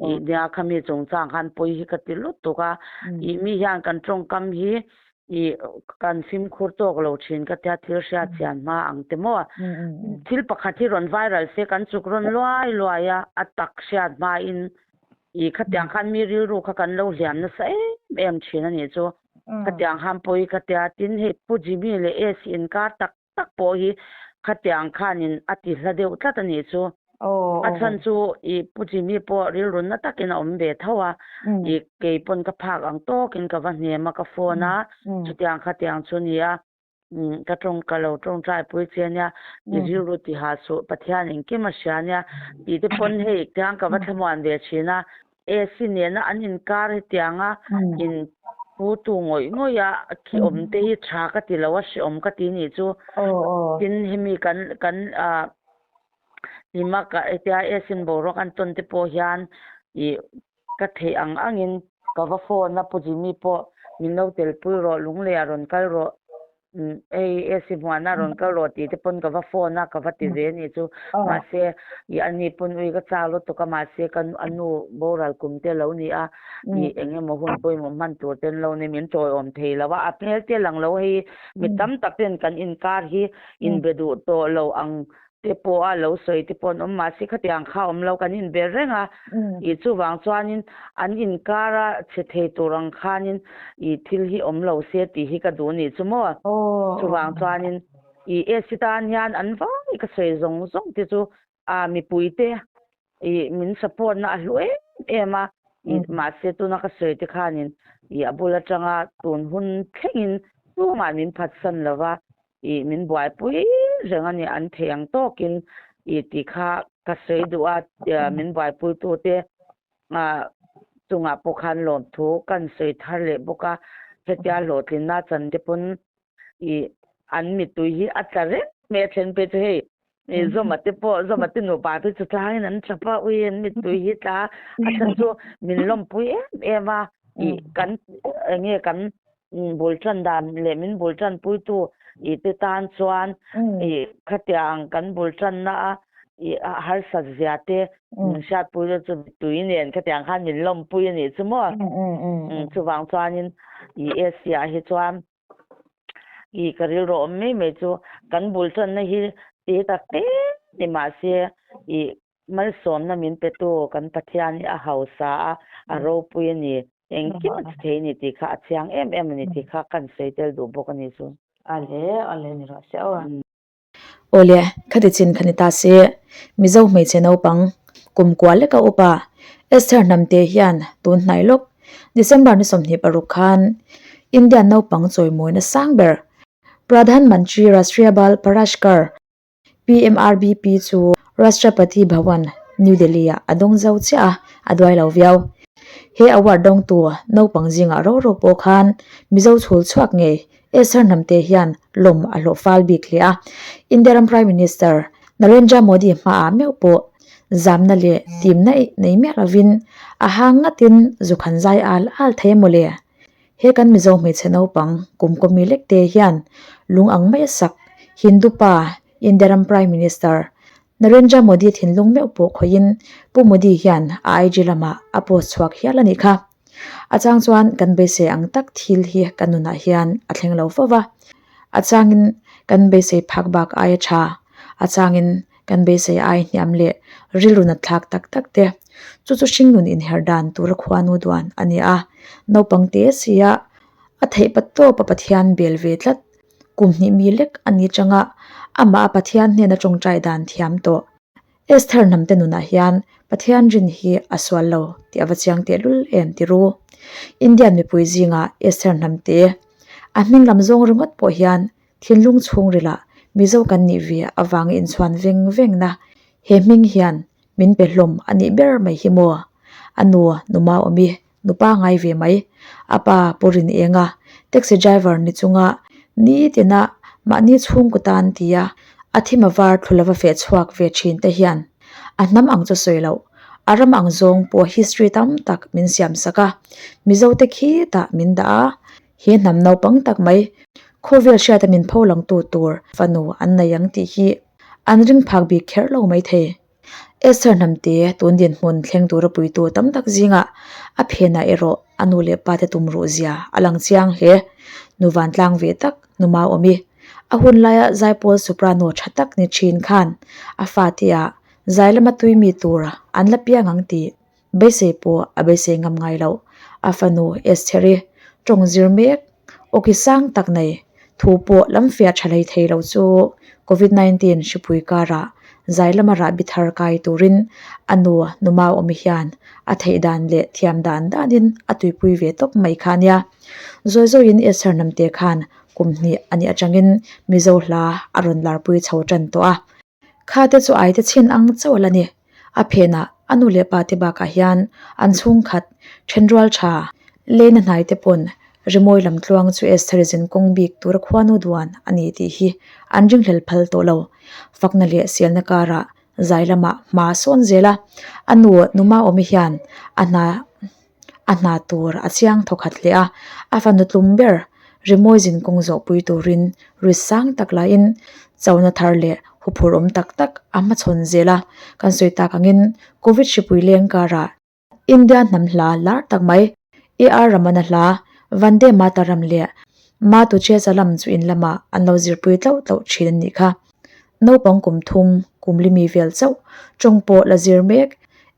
I nia khami chungchang khan pawi hi ka ti lutuk a, i mi hian kan tawngkam hi I kan fimkhur tawk lo thin ka tia thil hriat chian hma ang te maw? Thil pakhat hi rawn viral se kan chuk rawn luai luai a, a tak hriat hma in i khatiang khan mi rilru kha kan lo hliam nasa em em thin a nih chu. Khatiang khan pawi ka tia tin hei Pu Jimmy leh AC inkar tak tak pawh hi khatiang khanin a ti hla deuh tlat a nih chu. A chhan chu i Pu Jimmy pawh rilru na takin a awm ve tho a, i kei pawn ka phak ang tawkin ka va hnem a, ka phone a, chutiang khatiang chu ni a, ka tawng ka lo tawngtai pui che ania, i rilru ti ha suh, Pathian engkim a hria ania tih te pawn hei tiang ka va thlamuan ve thin a, AC nena an inkar hetianga in pu tu ngawih ngawih a khi awm te hi tha ka ti lo a, hreawm ka ti nih chu. Tin hemi kan kan ah hlima ka hetia AC in boruak an tawn te pawh hian ih ka theih ang angin ka va phone a Pu Jimmy pawh min lo telpui rawh lunglei ah rawn kal rawh Hei AC hmuahna rawn kal rawh tih te pawn ka va phone a, ka va ti ve anih chu. Mahse, i ani pawn ui ka chak lutuk a, mahse ka a nu boral kum te lo ni a, i eng emaw hun pawimawh hman tur te an lo ni, min tawiawm thei lo a, a hmel te lang lo hei mi tam tak ten kan inkar hi inbe duh tawh lo ang te pawh a lo sawi te pawh an awm mahse khatiang kha awm lo kan inbe reng a, ih chuvang chuanin an inkar a chhe thei tur ang khanin ih thil hi awm lo se tih hi ka duh nih chu maw? Chuvang chuanin ih AC tan hian an vai ka sawi zawng zawng te chu a mipui te ih min support na a hlu em em a, ih mahse tuna ka sawi te khanin ih a bul atanga tun hun thlengin tumah min phatsan lo va, ih min buaipui reng a ni an thei ang tawkin ih tih kha ka sawi duh a, min buaipui tu te ah chungah pawh khan lawmthu kan sawi thar leh bawk a, hetia hlawhtlinna chan te pawn ih an mittui hi a tla reng mai a then phei chu hei ih Zawma te pawh Zawma te nupa te chu tlangin an tap a ui an mittui hi tla a chhan chu min lawmpui em em a ih kan eng nge kan bul tan dan leh min bul tan puitu ih te tan chuan ih khatiang kan bul tanna a ih harsat zia te min hriatpui te chu mittui nen khatiang khan min lawmpui a nih chu maw chuvang chuanin ih AC ah hi chuan I ka rilru awm mai mai chu kan bul tanna hi te tak te ni mahse i malsawmna min petu kan Pathian hi a hausa a, a ropui a ni, engkim a ti thei a ni tih kha a chiang em em a ni tih kha kan sawi tel duh bawk a ni chu. Ale, ale ni rawh se aw. Awle, khati chin kha ni ta se, Mizo hmeichhe naupang kum kua leka upa Esther Hnamte hian tun hnai lawk December ni 26 khan India naupang chawimawina sang ber Pradhan Mantri Rashtriya Bal Puraskar, PMRBP, chu Rashtrapati Bhavan, New Delhi-ah a dawng zo chiah a, a duai lo viau. He award dawngtu naupang zingah ro ro pawh khan Mizo chhul chhuak ngei Esther Hnamte hian lawm a hlawh fal bik hle a, India ram Prime Minister Narendra Modi hmaah meuh pawh zamna leh timna nei miah lovin a hang ngatin zukhan zai al al thei a mawle. He kan Mizo hmeichhe naupang kum kawmi lek te hian lung ang mai a sak Hindu pa India ram Prime Minister Narendra Modi thinlung meuh pawh khawihin Pu Modi hian a IG lamah a post chhuak hial a nih kha. A chang chuan kan beisei ang tak thil hi kan nunah hian a thleng lo fo va, a changin kan beisei phak bak aia tha, a changin kan beisei ai hniam leh Rilru nat thlak tak tak te. Chu chu hringnun inher dan tura khuanu duan a ni a. Naupang te sia a theih pat tawp a Pathian bel ve tlat. Kum hnih mi lek a ni changa amah a Pathian hnena tawngtai dan thiam tawh. Esther hnamte nunah hian Pathian rin hi a sual lo tih a va chiang tehlul em ti ru. Indian mipui zingah Esther hnamte a hming lam zawng ringawt pawh hian thinlung chhungrilah Mizo kan nih ve avanga inchhuan veng vengna he hming hian min pe hlawm a nih ber mai hi maw? A nu numa awmi nupa ngai ve mai. A pa Pu Rinenga taxi driver ni chunga nitina mahni chhungkaw tan tia a thim a var thlu lova feh chhuak ve thin te hian a hnam ang chu sawi loh a ram ang zawng pawh history tam tak min siam sak a, Mizo te khitah min dah a, he hnam naupang tak mai khawvel hriata min pho langtu tur fanu an nei ang tih hi an ring phak bik kher lo maithei. Esther hnamte tun dinhmun thleng tura puitu tam tak zingah a phenah erawh a nu leh pate tum ruh zia a lang chiang hle. Nu vantlang ve tak nu Maawmi, a hun laia zaipawl soprano tha tak ni thin khan a fate ah zai lama tui mi tur an la piang ang tih beisei pawh a beisei ngam ngai loh. A fanu Estheri tawng zir mek Awki sang tak nei thu pawh lam fiah tha hlei thei lo chu Covid 19 hripui karah zai lama rahbi thar kai turin a nu Numa awmi hian a theih dan leh thiam dan danin a tuipui ve tawp mai kha ania. Zawi zawiin Esther Hnamte khan kum hnih a nih atangin Mizo hla a rawn larpui chho tan tawh a. Kha te chu aite chhin ang chauh a la ni. A phenah a nu leh pa te bakah hian an chhungkhat thenrual tha lehna hnai te pawn rimawi lam tluang chu Esther zin kawng bik tura khuanu duan a ni tih hi an ringhlel phal tawh lo. Fakna leh sialna karah zai lamah hma a sawn zel a, a nu Numa awmi hian a hna A hna tur a chiang thawkhat hle a, a fanu tlum ber rimawi zin kawng zawhpui turin ri sang tak laiin chona thar leh huphurh awm tak tak a hmachhawn zel a. Kan sawi tak angin Covid hripui leng karah India hnam hla lar tak mai AR Ramana hla Vande Mataram leh Ma Tuche Chalam chu in lamah an lo zirpui tlauh tlauh thin a nih kha. Naupang kum thum, kum limi vel chauh tawng pawh la zir mek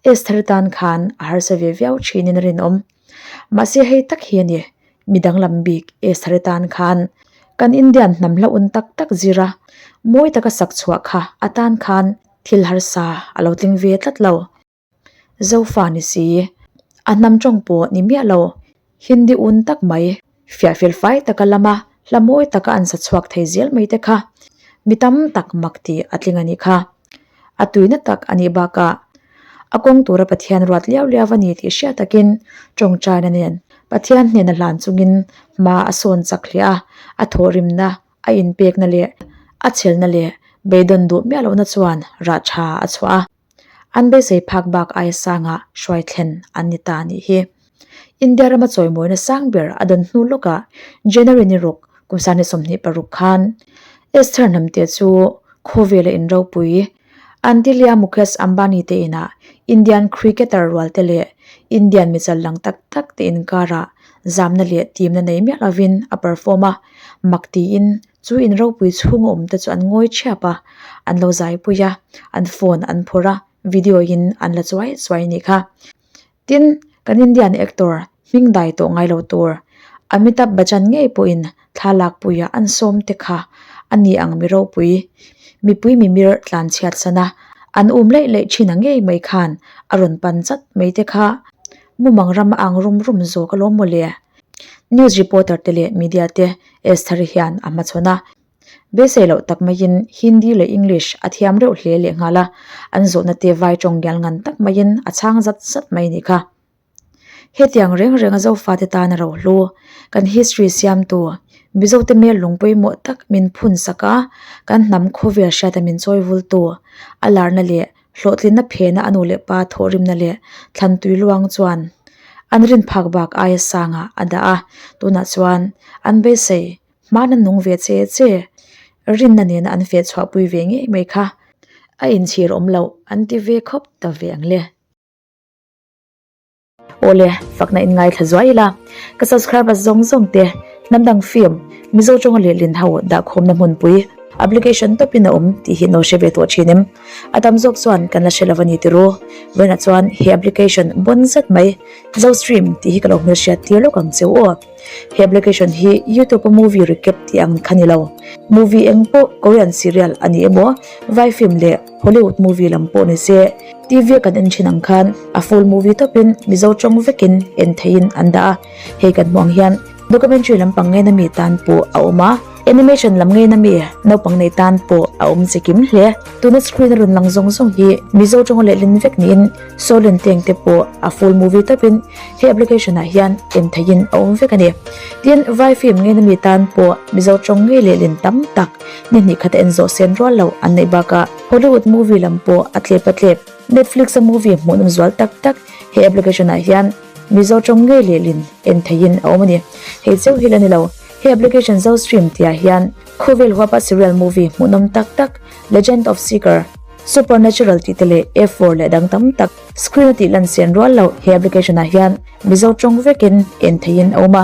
Esther tan khan a harsa ve viau thinin a rinawm. Mahse hei tak hi a ni, mi danglam bik Esther tan khan kan Indian hnam hlauhun tak tak zira mawi taka sak chhuah kha a tan khan thil harsa a lo tling ve tlat lo. Zofa ni si, a hnam tawng pawh ni miah lo, Hindi un tak mai, fiah fel fai taka lama hla mawi taka an sa chhuak thei zel mai te kha mi tam tak mak tih a tling a nih kha. A tuina tak a nih bakah a kawng tura Pathian ruat liau liau a ni tih hriat takin tawngtaina nen Pathian hnena hlan chungin hma a sawn chak hle a, a thawhrimna a inpekna leh a chhelna leh beidawn duh miah lohna chuan rah tha a chhuah a. An beisei phak bak aia sangah hruai thlen an ni ta anih hi. India rama chawimawina sang ber a dawn hnu lawkah January ni ruk kum 26 khan Esther Hnamte chu khawvela inropui Antilia Mukesh Ambani te inah Indian cricketer rualte leh Indian michal lang tak tak te inkarah zamna leh timna nei miah lovin a perform a, mak tiin Chu in ropui chhunga awm te chu an ngawi thiap a, an lo zaipui a, an phone an phawrh a, video in an la chuai chuai a nih kha. Tin, kan Indian actor hming dai tawh ngai lo tur Amitabh Bachchan ngei pawhin thla lakpuia an sawm te kha a ni ang mi ropui, mipui mimir tlan chhiat san a, an um laih laih thin ang ngei mai khan a rawn pan chat mai te kha mumang ram a ang rum rum zawk alawm mawle. News reporter te leh media te Esther hian a hmachhawn a. Beisei loh tak maiin Hindi leh English a thiam reuh hle leh nghal a, an zawhna te vai tawng ngial ngan tak maiin a chhang zat zat mai a nih kha. Hetiang reng renga Zofate tana rohlu, kan history siamtu, Mizote mel lung pawimawh tak min phun sak a, kan hnam khawvel hriata min chawi vultu, a larna leh Hlawhtlinna phena a nu leh pa thawhrimna leh thlantui luang chuan an rin phak bak aia sangah a dah a, tunah chuan an beisei hmana nung ve che che rinna nena an feh chhuahpui ve ngei mai kha a inchhir awm loh an ti ve khawp ta ve ang le. Awle, fakna in ngaithla zuai ila, ka subscribers zawng zawng te, hnam dang film, Mizo tawnga lehlin ho dahkhawmna hmunpui. Application tawpin a awm tih hi no hre ve tawh thin em? A tam zawk chuan kan la hre lo a ni tiru. Vawiinah chuan he application bawn zet mai Zostream tih hi ka lo hmelhriat tir lawk ang cheu aw. He application hi YouTube a movie recap tih ang kha ni lo. Movie eng pawh Korean serial a ni emaw, vai film leh Hollywood movie lam pawh ni se, TV a kan en thin ang khan a full movie tawpin Mizo tawng vekin en theihin an dah a. Hei kan hmuh ang hian documentary lampang ngeina mi tan pawh a awm a, animation lam ngeina mi naupang nei tan pawh a awm che kim hle. Tuna screen a rawn lang zawng zawng hi Mizo tawnga lehlin vek niin Solen teng te pawh a full movie tawpin he application ah hian en theihin a awm vek a ni. Tin, vai film ngeina mi tan pawh Mizo tawng ngei lehlin tam tak ni hnih khat a en zawh sen rual loh an neih bakah Hollywood movie lam pawh a tlep a tlep. Netflix a movie hmuhnawm zual tak tak he application ah hian Mizo tawng ngei lehlin en theihin a awm a ni. Hei cheu hi la ni lo, he application Zostream tihah hian khawvel huapa serial movie hmuhnawm tak tak Legend of Seeker, Supernatural tih te leh F4 leh dang tam tak screen a tih lan sian rual loh he application ah hian Mizo tawng vekin en theihin a awm a.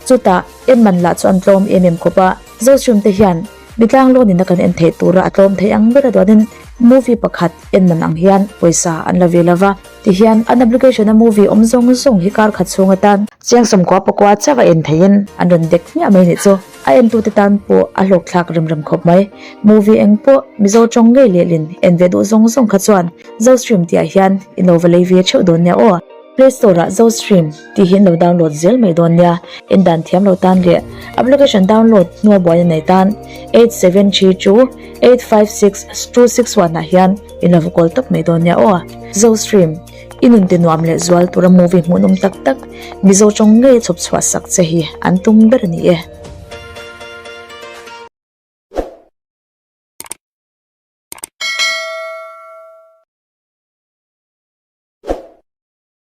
Chutah en man lah chu an tlawm em em khawp a, Zostream te hian Mitlang loan in a kan en theih tura a tlawm theih ang ber a duanin movie pakhat en man ang hian pawisa an la ve lova. Tihian an application a movie awm zawng zawng hi kar khat chhung atan chiang sawmkua pakua chauh a en theihin an rawn dek hmiah mai nih chu. A entute tan pawh a hlawkthlak rem rem khawp mai. Movie eng pawh Mizo tawng ngei lehlin en ve duh zawng zawng kha chuan Zostream tihah hian in lo va lei ve theuh dawn nia aw. Play Store ah Zostream tih hi an lo download zel mai dawn nia. En dan thiam lo tan leh application download hnua buaina nei tan 8732 856 261 ah hian in lo va kawl tawp mai dawn nia aw. Zostream i nun ti nuam leh zual tura movie hmuhnawm tak tak Mizo tawng ngei chhawp chhuah sak che hi an tum ber a ni e.